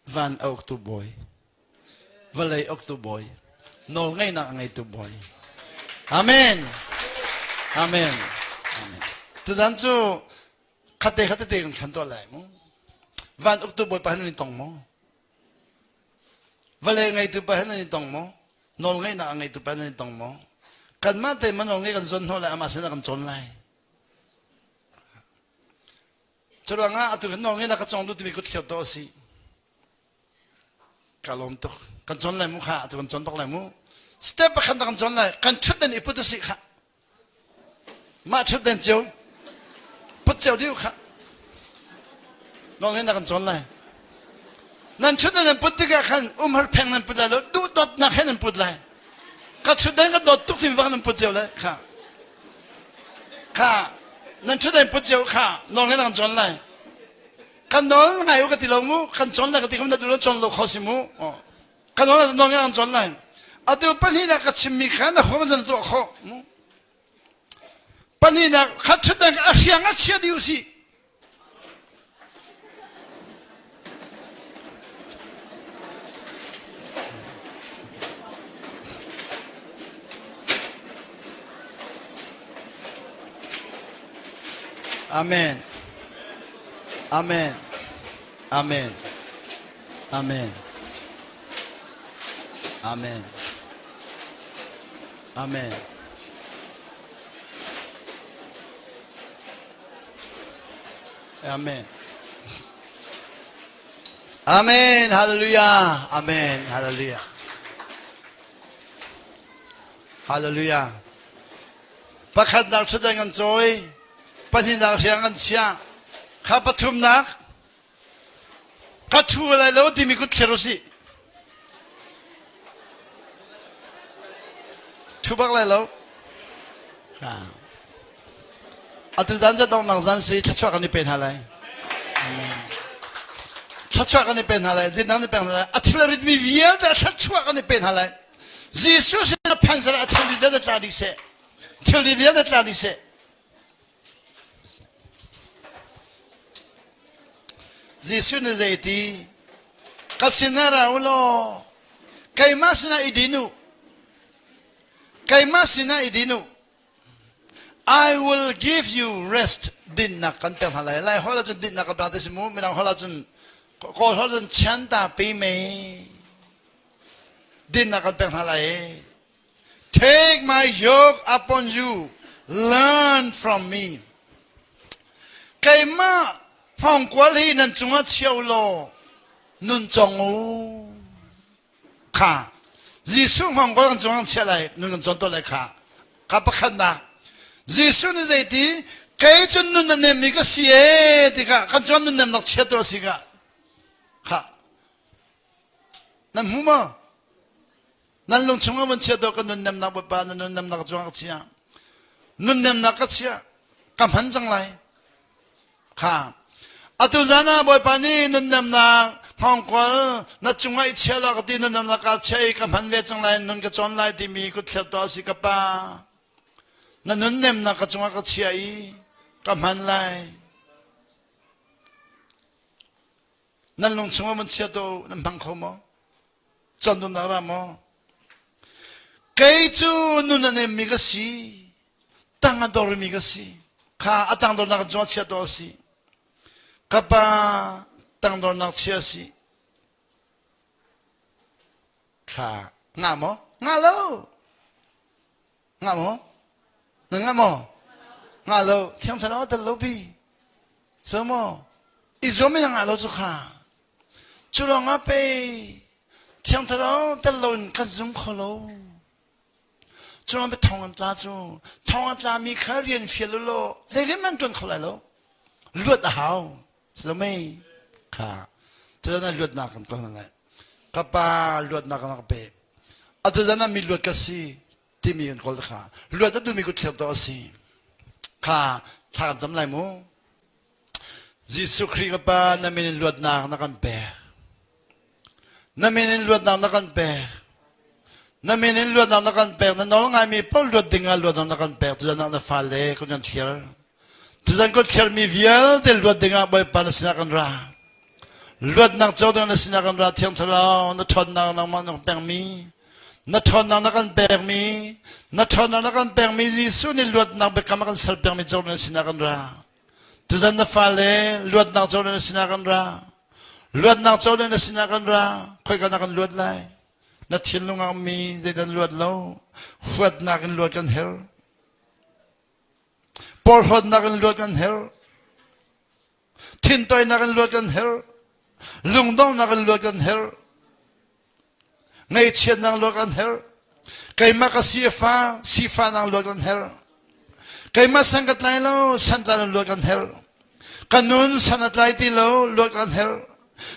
Van a uktu bawi, vawlei uktu bawi, nawlngeihnak a ngeitu bawi. Amen. Amen. Amen. Tuzan cu khatte khatte te kan thlan tuah lai mu. Van uktu bawi pa hin tong maw? Vawlei ngeitu pa he nan i tong maw? Nawlngeihnak a ngeitu pa he nan i tong maw? Kanmah te ma nawlngei kan zuan hnawh lai amah sinah kan cawn lai. Curuangah atu kan nawlngeihnak ka cawng duh timi kut thliar to a si. Ka lawm tuk. Kan cawn lai mu kha, atu kan cawn bak lai mu. Step pakhat kan cawn lai. Kan ṭhutdan i put usih kha. Mah ṭhutdan cio put cio dih kha nawlngeihnak kan cawn lai. Nan ṭhutdan nan put tikah khan umhar pheng nan put lai lo, duhdawtnak he nan put lai. Ka ṭhutdan ka dawt tuk timi bak nan put cio lai kha. Kha nan ṭhutdan put cio kha nawlngeihnak kan cawn lai. Kan nawl ngai u ka ti lo mu, kan cawn lai ka ti ko na duh lo cawn lo kho si mu. Ka nawl nawl ngai an cawn lai. Atu pahnihnak ka chimmi kha na huam zan tuah khawh. Pahnihnak khat ṭhutnak a hriang a chia dih usih. Amen. Amen. Amen. Amen. Amen. Amen. Amen. Amen. Hallelujah. Amen. Hallelujah. Hallelujah. Pakhatnak thutdan kan cawi, pahnihnak riang an chiah. Kha pathumnak Ka ṭhu lai lo timi kut thlir usih. Ṭhu bak lai lo. Atu zan cu donghnak zan si thluachuah kan i pe hna lai. Thluachuah kan i pe hna lai. Zindan i pe hna lai. A thil a ritmi vialte thluachuah kan i pe hna lai. Jesuh sin a phan sal a thil vialte tla dih seh. Thil vialte tla dih seh. Jesuh nih zeiti ka sinah ra u law keimah sinah i din u keimah sinah i din u I will give you rest dinnak kan pek hna lai lai holh ahcun dinnak ka pek te si mu midang holh ahcun kawl holh ahcun chianta pe mei dinnak kan pek hna lai Take my yoke upon you, learn from me. Keimah hngawngkual hi nan cungah chia u law nun cong u. Kha Jesuh hngawngkual kan cungah chia lai, nun kan cawn tawn lai kha. Ka pakhatnak. Jesuh nih zeiti kei cu nun a nemmi ka si ee tikah kan cuan nunnemnak chiat a si ka kha nan hmu maw? Nan lung chung ah vun chia dawh ka nunnemnak Bawipa na nunnemnak cungah ka chia. Nunnemnak ka chia ka hman cang lai. Kha atu zan ah Bawipa nih nunnemnak hngawngkual na cungah i chia la ka ti nunnemnak ka chia i ka hman ve cang lai nun ka cawn lai timi kut thler tuah si ka pa. Na nunnemnak ka cungah ka chia i ka hman lai. Nan lung chungah vun chia tuah nan hmang kho maw? Cawnnunnak ra maw? Kei cu nun a nemmi ka si, tang a dormi ka si. Kha a tangdornak kan cungah chia tuah a si. Ka pa tangdornak chia a si. Kha ngah maw? Ngah lo. Ngah maw? Na ngah maw? Ngah lo. Thiang Thlarau a tel lo pi. So maw? I zuam in a ngah lo cu kha. Cu ruangah pei Thiang Thlarau tel loin kan zum kho lo. Cu ruangah pei thong an tla cu. Thong an tlami kha rian fial u law zei rian man ṭuan kho lai lo. Luat a hau. Si lo mei? Kha. Cu zan ah luatnak kan kawl hna lai. Ka pa luatnak kan rak pe. Atu zan ah mi luat ka si. Timi kan kawl kha luat a duhmi kut thlir dawh a si kha thla kan cam lai mu Jesuh Khrih ka pa na min in luatnak na kan pek na min in luatnak na kan pek na min in luatnak na kan pek na nawl ngaimi paoh luat ding ah luatnak na kan pek tuzan ah na fale kun kan thlir Tuzan kan thlermi vialte luat dingah Bawipa na sinah kan ra. Luatnak co ding na sinah kan ra Thiang Thlarau na ṭhawnnak nangmah na pekmi na ṭhawnnak na kan pekmi na ṭhawnnak na kan pekmi Jesuh nih luatnak biakam a kan ser pekmi co na sinah kan ra. Tuzan na fale luatnak co na sinah kan ra. Luatnak co na sinah kan ra. Khoika na kan luat lai? Na thinlung ah ummi zeidan luat lo? Huatnak in luat kan herh. Porhlawtnak in luat kan herh. Thintoinak in luat kan herh. Lungdonghnak in luat kan herh. Ngaihchiatnak luat kan herh. Keimah ka sifa, sifahnak luat kan herh. Keimah san ka tlai lo, santlai luat kan herh. Ka nun san a tlai ti lo, luat kan herh.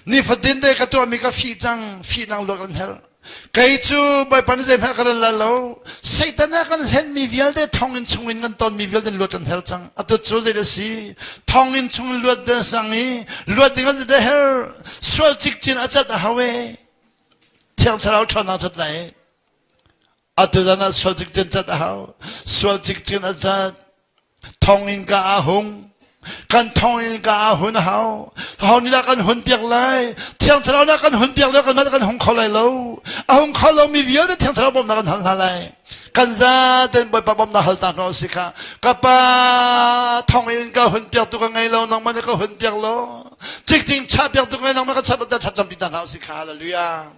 Nifatin te ka tuahmi ka fih cang, fihnak luat kan herh. Kei cu Bawipa nih zeihmanh ka rel lai lo. Satan a kan hlenmi vialte thonginn chungin kan tonmi vialte luat kan herh cang. Atu cu zei a si? Thonginn chung luat ding sang i luat ding a zei herh? Sual cikcin a cat a hau e. Thiang Thlarau ṭhawnnak cat lai. Atu zan ah sual cikcin cat a hau. Sual cikcin a cat. Thonginn ka a hung. Kan thonginn ka a hun a hau. Ho nih dah kan hun piak lai? Thiang Thlarau nih kan hun piak lo kan kan hung kho lai lo. A hung kho lomi vialte Thiang Thlarau bawmhnak kan hal hna lai. Kan zaten Bawipa bawmhnak hal ta hna si kha. Ka pa thonginn ka hun piak tu ka ngei lo nangmah nih ka hun piak lo. Cikcin chah piak tu ka ngei nangmah ka chah thlacam ti ta hna si kha. Hallelujah.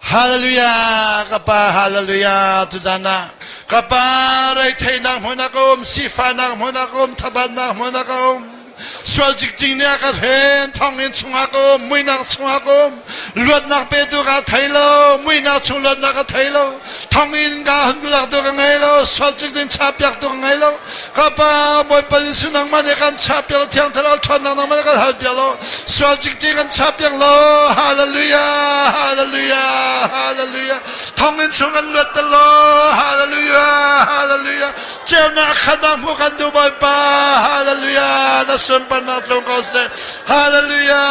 Hallelujah ka pa hallelujah tuzan ah ka pa reitheinak hmun ah ka um sifahnak hmun ah ka um thabatnak hmun ah ka um sual cikcing nih a ka hren thonginn chungah ka um muinak chungah ka um luatnak petu ka thei lo muinak chung luatnak ka thei lo thonginn ka hun kulak tu ka ngei lo sual cikcing chapiak tu ka ngei lo Ka pa Bawipa Jesuh nangmah nih kan chahpiak lo thiang thlarau ṭhawnnak nangmah nih kan halpiak lo sual cikcin kan chahpiak lo hallelujah hallelujah hallelujah thonginn chung kan luat te lo hallelujah hallelujah ceunak khat ah hmuh kan duh Bawipa hallelujah na sunparnak tlung ko seh hallelujah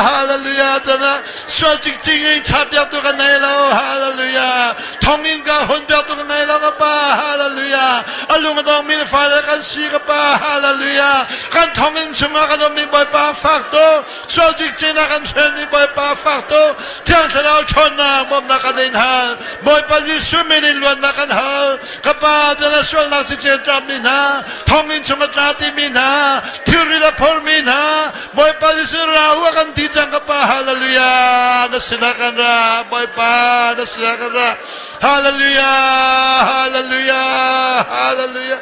hallelujah tana sual cikcin in chahpiak tu kan nei lo hallelujah thonginn ka hun piak tu ka ngei lo ka pa hallelujah a lung a dong mi fale kan si ka pa hallelujah kan thonginn chungah kan ummi bawipa fak tu sual cikcin ah kan hren mi bawipa fak tu thiang thlarau ṭhawnnak bawmhnak kan in hal bawipa Jesuh min in luatnak kan hal ka pa dana sualnak cicen tlap mi hna thonginn chung a tla ti mi hna thilri a phor mi hna Bawipa Jesuh ra u a kan ti cang ka pa hallelujah na sinah kan ra Bawipa na sinah kan ra hallelujah hallelujah hallelujah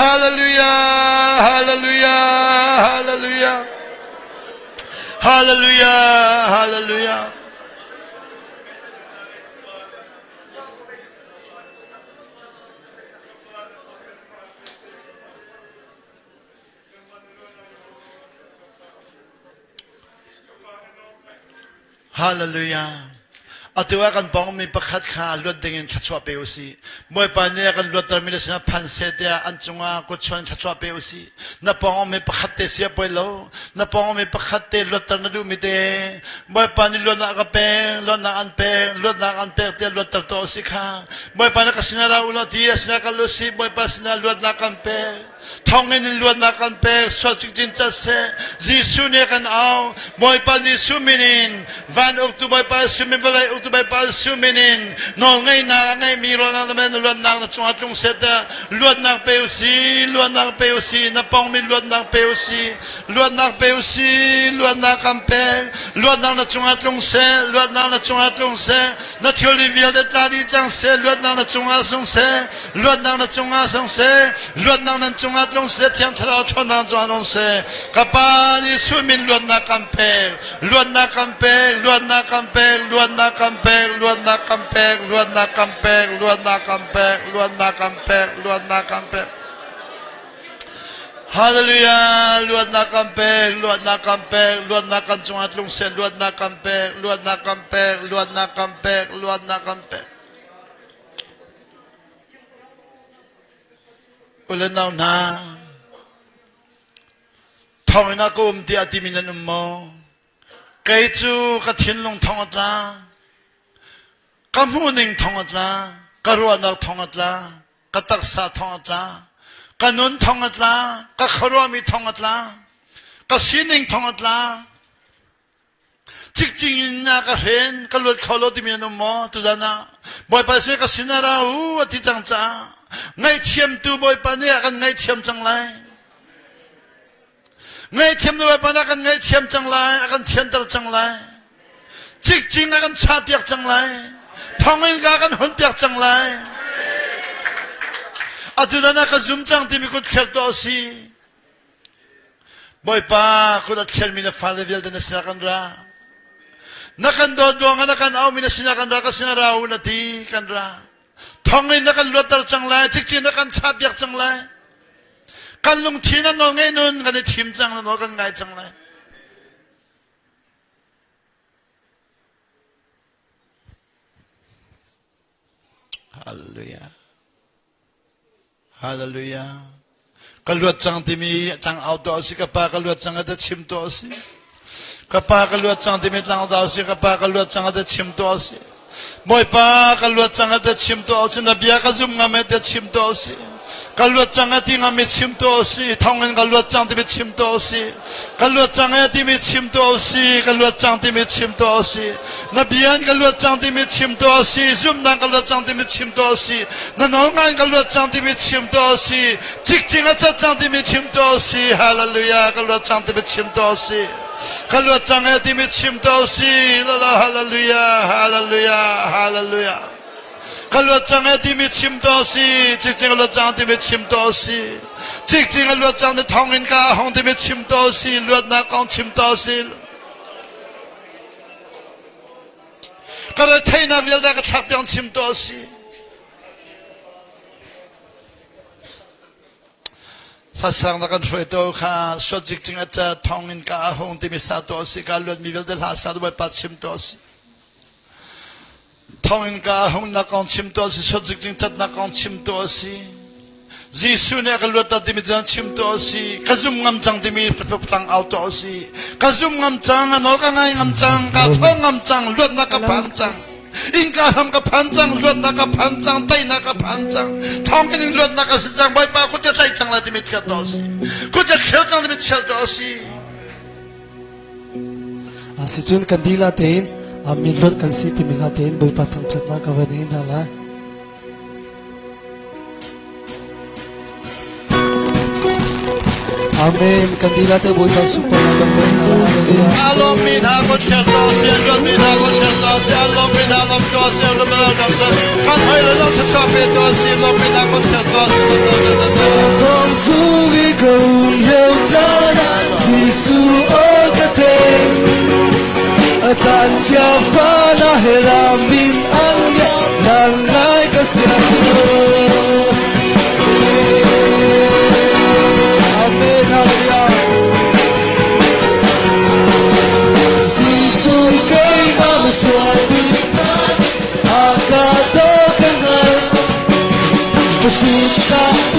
hallelujah hallelujah hallelujah hallelujah hallelujah Hallelujah. Atu ah kan pawngmi pakhat kha luat dingin thluachuah pe usih. Bawipa nih a kan luattermi le sinah phan seh tiah an cungah kutchuan thluachuah pe usih. Na pawngmi pakhat te sia poi lo. Na pawngmi pakhat te luatter na duhmi te. Bawipa nih luatnak ka pek, luatnak an pek, luatnak an pek tiah luatter tuah usih kha. Bawipa nih ka sinah ra u law ti a sinah kal usih. Bawipa sinah luatnak kan pek. Thawngin in luatnak kan pek, sual cikcin cat seh. Jesuh nih a kan au. Bawipa Jesuh min in, van uktu Bawipa Jesuh min, vawlei uktu Bawipa Jesuh min in, nawlngeihnak a ngeimi ruahnak le men luatnak na cungah tlung seh tiah luatnak pe usi, luatnak pe usi, na pongmi luatnak pe usi, luatnak pe usi, luatnak kan pek, luatnak na cungah tlung seh, luatnak na cungah tlung seh, na thilri vialte tla dih cang seh, luatnak na cungah sung seh, luatnak na cungah sung seh, luatnak nan cungah tlung seh, Thiang Thlarau ṭhawnnak cungah tlung seh. Ka Pa Jesuh min luatnak kan pek, luatnak kan pek, luatnak kan pek, luatnak kan pek, luatnak kan pek, luatnak kan pek, luatnak kan pek, luatnak kan pek, luatnak kan pek. Hallelujah! Luatnak kan pek, luatnak kan pek, luatnak kan cungah tlung seh, luatnak kan pek, luatnak kan pek, luatnak kan pek, luatnak kan pek. Ule nau hna, thawnginn ah ka um tiah timi nan um maw? Kei cu ka thinlung thong a tla, ka hmuhning thong a tla, ka ruahnak thong a tla, ka taksa thong a tla, ka nun thong a tla, ka khuaruahmi thong a tla, ka sining thong a tla. Cikcing in na ka hren, ka luat kho lo timi nan um maw? Tuzan ah Bawipa sih ka sin ah ra u a ti cang caah ngaihthiamtu Bawipa nih a kan ngaihthiam cang lai. Ngaihthiam na Bawipa nih a kan ngaihthiam cang lai, a kan thianter cang lai. Cikcing a kan chahpiak cang lai. Thonginn ka kan hunpiak cang lai. Atu dan ah ka zum cang timi kut thler tuah usih. Bawipa kut a thlermi na fale vialte na sinah kan ra. Na kan dawt ruangah na kan aumi na sinah kan ra, ka sinah ra u na ti kan ra. Thonginn na kan luatter cang lai, cikcin na kan chahpiak cang lai. Kan lungthin na nawl ngei nun kan i thim cang, na nawl kan ngai cang lai. Hallelujah. Hallelujah. Ka luat cang timi tlang au tuah si ka pa ka luat cang ata chim tuah si. Ka pa ka luat cang timi tlang au si ka pa ka luat cang ata chim tuah si. Bawipa ka luat cang ata chim tuah si na bia ka zum ngam ata chim tuah si. Ka luat cang a ti ngam i chim tuah si. Thongin ka luat cang timi chim tuah si. Ka luat cang e timi chim tuah si. Ka luat cang timi chim tuah si. Na bia in ka luat cang timi chim tuah si. Zumnak ka luat cang timi chim tuah si. Na nawl ngai in ka luat cang timi chim tuah si. Cikcing a cat cang timi chim tuah si. Hallelujah ka luat cang timi chim tuah si. Ka luat cang e timi chim tuah si. Lala hallelujah hallelujah hallelujah. Ka luat cang e timi chim tuah si. Cikcing a luat cang timi chim tuah si. Cikcing a luat cang mi thong in ka hong timi chim tuah si. Luatnak kong chim tuah si. Ka retheihnak vialte ka thlak tiang chim tuah si. Hlasang na kan hruaitu kha suat cikcing a ca thong in ka ahung timi sa tuah si ka luat mi vialte hla sa Bawipa chim tuah si. Thong in ka ahung nak kong chim tuah si suat cikcing catnak kong chim tuah si. Jesuh nih a ka luatter timi cu chim tuah si ka zum ngam cang timi tlang au tuah si ka zum ngam cang a nawl ka ngai ngam cang ka tho ngam cang luatnak ka phan cang innka hram ka phan cang luatnak ka phan cang teinak ka phan cang thawng in luatnak ka si cang Bawipa kut ka tlaih cang lai timi thial tuah si kut ka khel cang timi thial tuah si Sicun kan dihla tein min luat kan si timi hla tein Bawipa thangṭhatnak ka van in hna lai. Amen. Kan dila te Bawipa sunparnak kan pek hna. Hallelujah. Alom mi hna ko chiat to si luat mi hna ko chiat to si alom mi hna lom to si lom mi hna lom kan hoi le zong sa pe to si lom mi hna ko chiat to si lom mi hna Thong chung i ka um lio caan ah Jesuh aw ka theih. A tan cia fa na he ram in an nang ngai ka siang Amen. Hallelujah. Jesuh keimah. Ka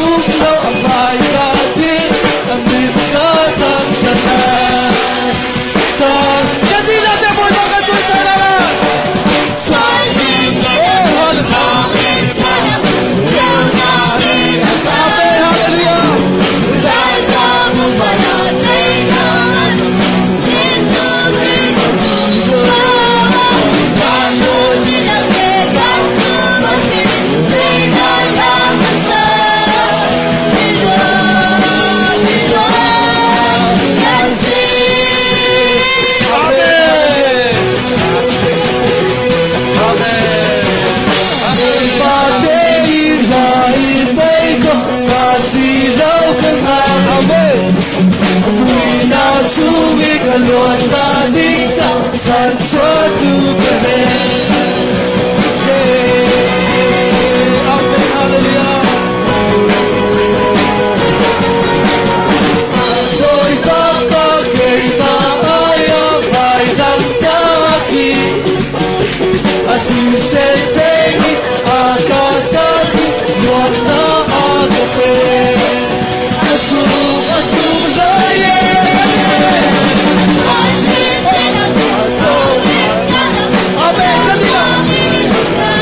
um lo a hmai ka dir a min ka thangṭhat lai. Ka kan dihlak te Bawipa kan cawisai lai la. Amen, hallelujah. Amen. Amen. Bawipa tein rai tei ko ka si lo ka hngak. Amen. Muina chung i ka luat ta ding ca chan chuatu ka he. Yeah. Amen. Hallelujah. Bawipa pa keimah ayo vai lam ta ki a thi se te ni a ka ta ni luat na a ka pe asu asu la ye. Amen. Hallelujah.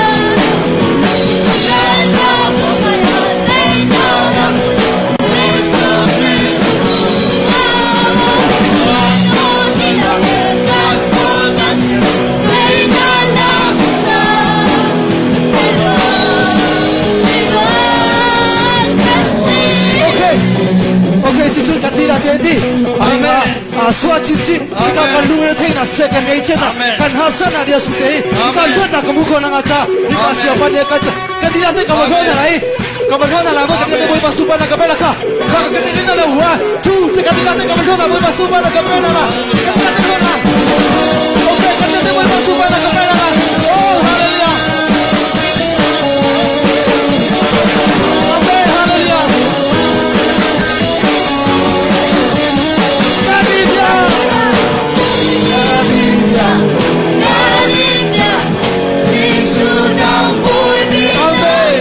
Okay. Okay, si cun kan lila te di. Amen. A sua chi chi ka kan lung re thei na se kan ngei che na Amen. kan ha sa na dia su te ka luat na ka mu ko na nga cha ni ka sia pa ne ka cha kan lila te ka ba ko na lai ka ba ko na la mo kan te boi pa su pa na ka pe la ka ka ka te na la wa two te kan lila te ka ba ko na boi pa su pa na ka pe la la kan lila te ko na. Okay, kan lila te boi pa su pa na ka pe la la. Oh, hallelujah. Amen, hallelujah. Namibia. Namibia. Amen.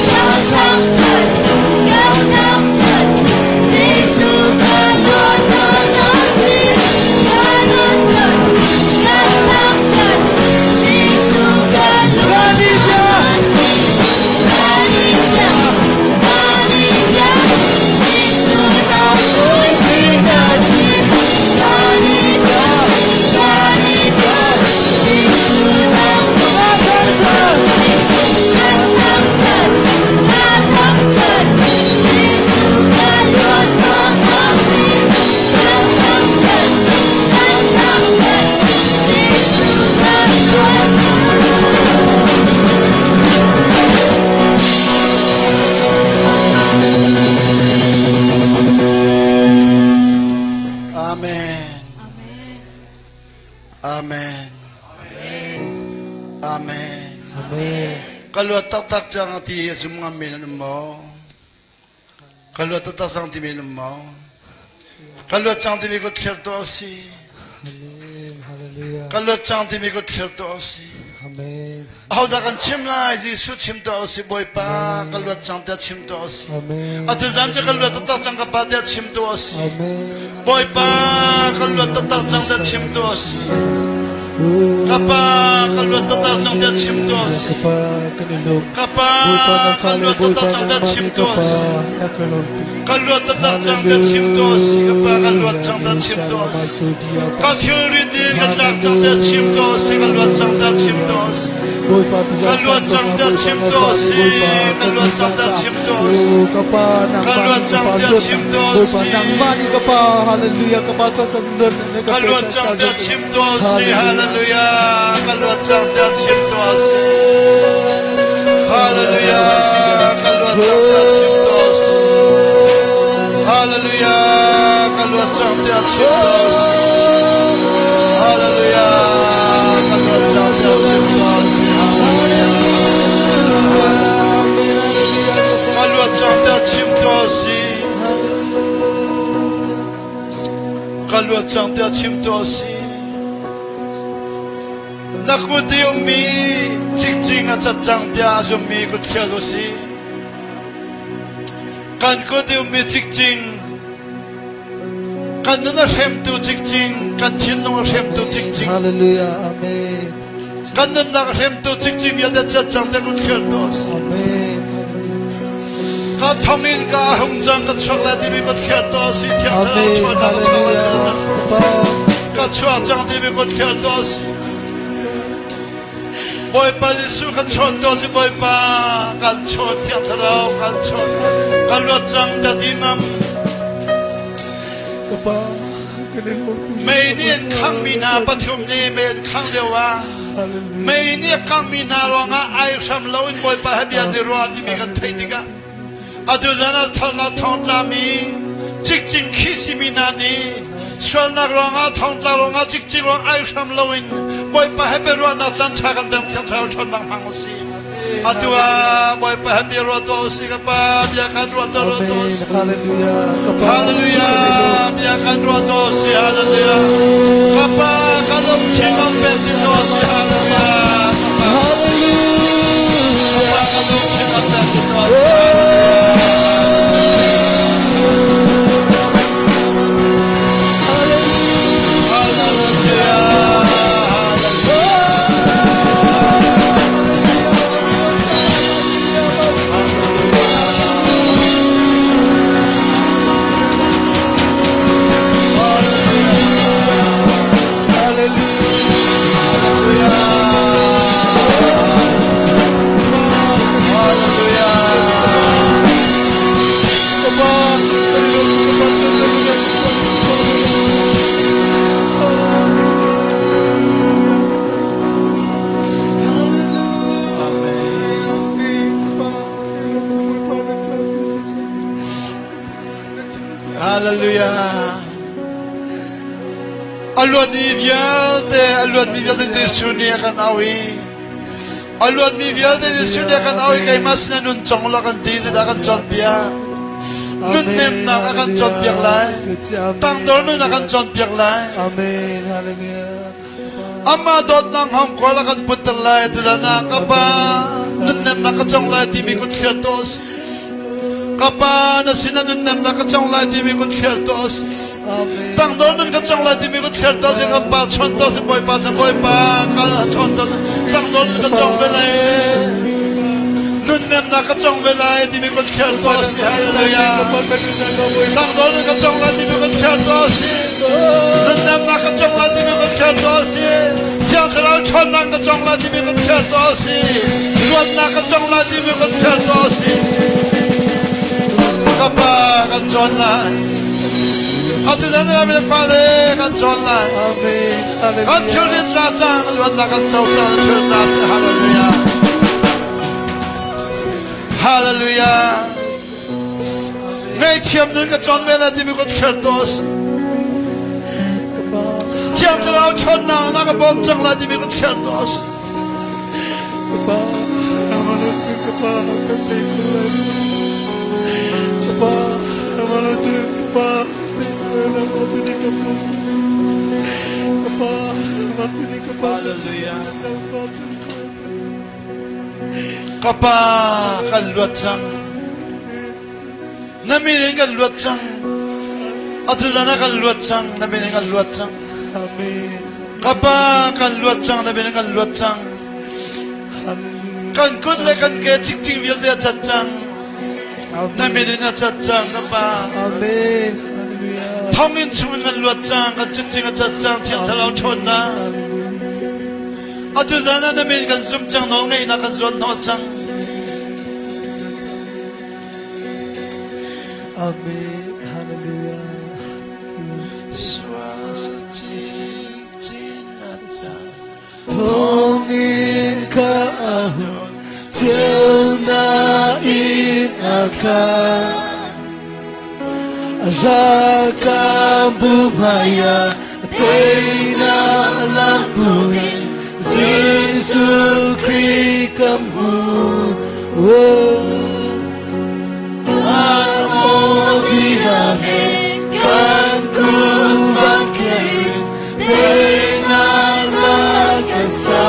Ka thangṭhat. Namibia. Ka thangṭhat. Amen. Amen. Amen. Amen. Ka luat taktak cang ti a zum ngam men an um maw? Ka luat taktak cang ti men um maw? Ka luat cang timi kut thlir tuah usih. Amen. Hallelujah. Ka luat cang timi kut thlir tuah usih. Amen. Ahodah kan chim lai? Jesuh chim tuah usih Bawipa ka luat cang tiah chim tuah usih. Amen. Atu zan cu ka luat taktak cang ka pa tiah chim tuah usih. Amen. Bawipa ka luat taktak cang tiah chim tuah usih. Ka pa ka luat taktak cang tiah chim tuah usih. Ka pa kan i lawm. Ka pa Bawipa nang ka fa le luat Bawipa taktak cang tiah nangmah chim nih ka tuah pa usih. na ka lawmtu. Ka luat taktak cang tiah chim tuah usih. Ka pa ka luat cang tiah chim tuah usih. Ka thilri din ka tlak cang tiah chim tuah usih. Ka luat cang tiah chim tuah usih. Bawipa Ka luat cang tiah chim tuah usih. Ka luat cang tiah chim tuah usih. Ka pa Ka nangmah luat nih ka cang pa tiah luat chim tuah Bawipa usih. nangmah nih ka pa hallelujah ka pa chan chan luat na ka Ka pek luat chan cang sa tiah zong chim tuah usih. Hallelujah. Ka luat cang tiah chim tuah usih. Hallelujah. Ka luat cang tiah chim tuah usih. Hallelujah. Ka luat cang tiah chim tuah usih. Hallelujah. Ka luat cang tiah chim tuah usih. Ka luat cang tiah chim tuah usih. Ka luat cang tiah chim tuah usih. Na kut i ummi cikcing a cat cang tiah a zummi kut thial u sih. Kan kut i ummi cikcing, kan nun a hremtu cikcing, kan thinlung a hremtu cikcing. Hallelujah. Amen. Kan nunnak a hremtu cikcing vialte cat cang tiah kut thial tuah u sih. Amen. Ka thongin ka hung cang ka chuak lai timi kut thial tuah u sih. Thiang Thlarau Amen. chuahnak ka chuak lai. Hallelujah. Pa. Ka chuak cang timi kut thial tuah u sih. Bawipa Jesuh kan chawn tuah si Bawipa kan chawn Thiang Thlarau kan chawn kan luat cang ka ti mam Ka pa kan in lawm mei nih an khangmi hna pathum nih mei an khang lio ah mei nih a kangmi hna ruangah ai hram loin Bawipa he bia an i ruah timi kan theih tikah Atu zan ah thawngnak thongtlami cikcin khi simi hna nih sualnak ruangah thongtla ruangah cikcin ruang ai hram loin Bawipa he biaruahnak caan ṭha kan pek Thiang Thlarau ṭhawnnak hmang u sih. Atu ah Bawipa he bia ruah tuah u sih ka Pa bia kan ruah tuah ruah tuah u sih. Hallelujah. Ka Pa. Hallelujah bia kan ruah tuah u sih. Hallelujah. Ka Pa ka lungthin kan pek ti tuah u sih. Hallelujah. Ka Pa. Hallelujah. Ka Pa ka lungthin kan pek ti tuah u sih. Hallelujah. A luatmi vialte, a luatmi vialte Jesuh nih a kan au i a luatmi vialte Jesuh nih a kan au i keimah sinah nun cong la kan ti zeidah kan cawnpiak. Nunnemnak a kan cawnpiak lai. Tangdor nun a kan cawnpiak lai. Amen. Hallelujah. Amah dawtnak hngawngkual a kan putter lai tuzan ah ka pa nunnemnak ka cong lai timi kun thliar tuah usih. Ka pa na sinah nunnemnak ka cong lai timi kun thliar tuah usih. Tangdor nun ka cong lai timi kun thliar tuah usih. Ka pa chawn tuah usih Bawipa sa Bawipa ka chawn tuah usih. Tangdor nun ka cong ve lai. Nunnemnak ka cong ve lai timi kun thliar tuah usih. Hallelujah. Tangdor nun ka cong lai timi kun thliar tuah usih. Nunnemnak ka cong lai timi kan thliar tuah a si. Thiang Thlarau ṭhawnnak ka cong lai timi kan thliar tuah a si. Luatnak ka cong lai timi kan thliar tuah a si. Ka pa kan cawn lai. Atu zan ah mi fale kan cawn lai. Kan thilrit la cang luatnak kan co cang thil ta si. Hallelujah. Hallelujah. Ngaihthiam nun ka cawn ve lai timi ka thler tuah a si. Thiang Thlarau chawnnak na ka bawm cang lai timi ka thler tuah a si. Hallelujah. Ka pa kan luat cang. Na min in kan luat cang. Atu zan ah kan luat cang. Na min in kan luat cang. Amen. Ka pa kan luat cang. Na min in kan luat cang. Kan kut le kan ke cikcing vialte a cat cang. Na min in a cat cang ka pa. Amen. Hallelujah. Thonginn chungin kan luat cang. Kan cikcing a cat cang. Thiang Thlarau ṭhawnnak. Atu zan ah na min kan zum cang nawl ngeihnak kan zuan hnawh cang. Amen. Hallelujah. Sual cikcin an ca. Thongin ka ahun ceu na in a khan. Rakam bumaya teina lampuin Jesuh Khrih ka hmu. Amo he kan kuban kerin teina la ka sa.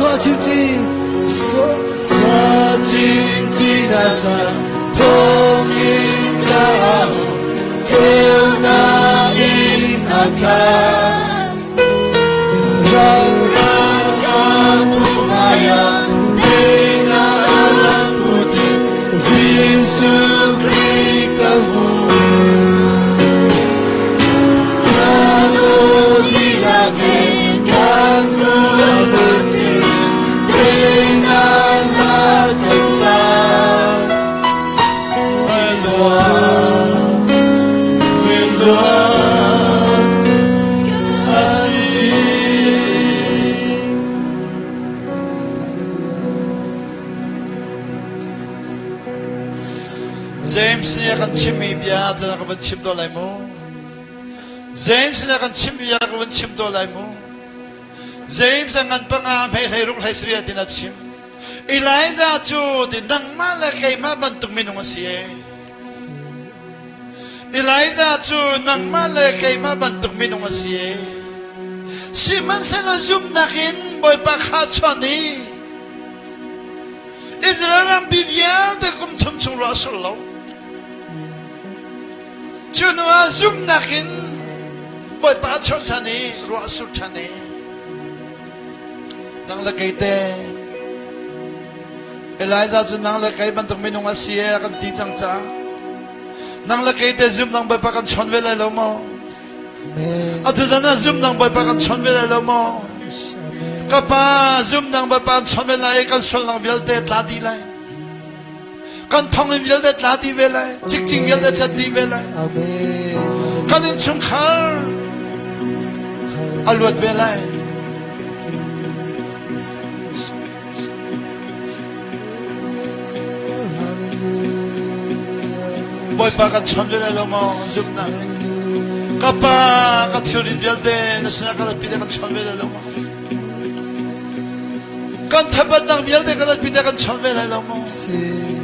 Sua chinchin sua chinchin a cang thawngin ka ceunak in a khat Jesuh Khrih ka hmu James nih a kan chimmi bia tu na ka van chim tuah lai mu. James nih a kan chimmi bia ka van chim tuah lai mu. James a ngan panga hmei hlei ruk hlei sarih tin a chim. Elijah cu ti nangmah le keimah bantuk minung a si e. Elijah cu nangmah le keimah bantuk minung a si e. Sihmanhsehlaw zumhnak in Bawipa kha chuan i Israel rampi vialte kum thum chung ruah a sur lo. Cu hnu ah zumhnak in Bawipa a chawnh ṭhan i ruah a sur ṭhan i nang le kei te Elijah cu nang le kei bantuk minung a si e a kan ti cang caah nang le kei te zumh Bawipa kan chawn ve lai lo maw? Atu zan ah zumh Bawipa kan chawn ve lai lo maw? Ka pa zumh Bawipa kan chawn ve lai i kan sualnak vialte tla dih lai. Kan thonginn vialte tla dih ve lai. Cikcing vialte cat dih ve lai. Kan innchungkhar a luat ve lai. Bawipa kan chon ve lai lo maw zumhnak in ka pa ka thilri vialte na sinah ka ratpi te kan chon ve lai lo maw kan thabatnak vialte ka ratpi te kan chon ve lai lo maw Si.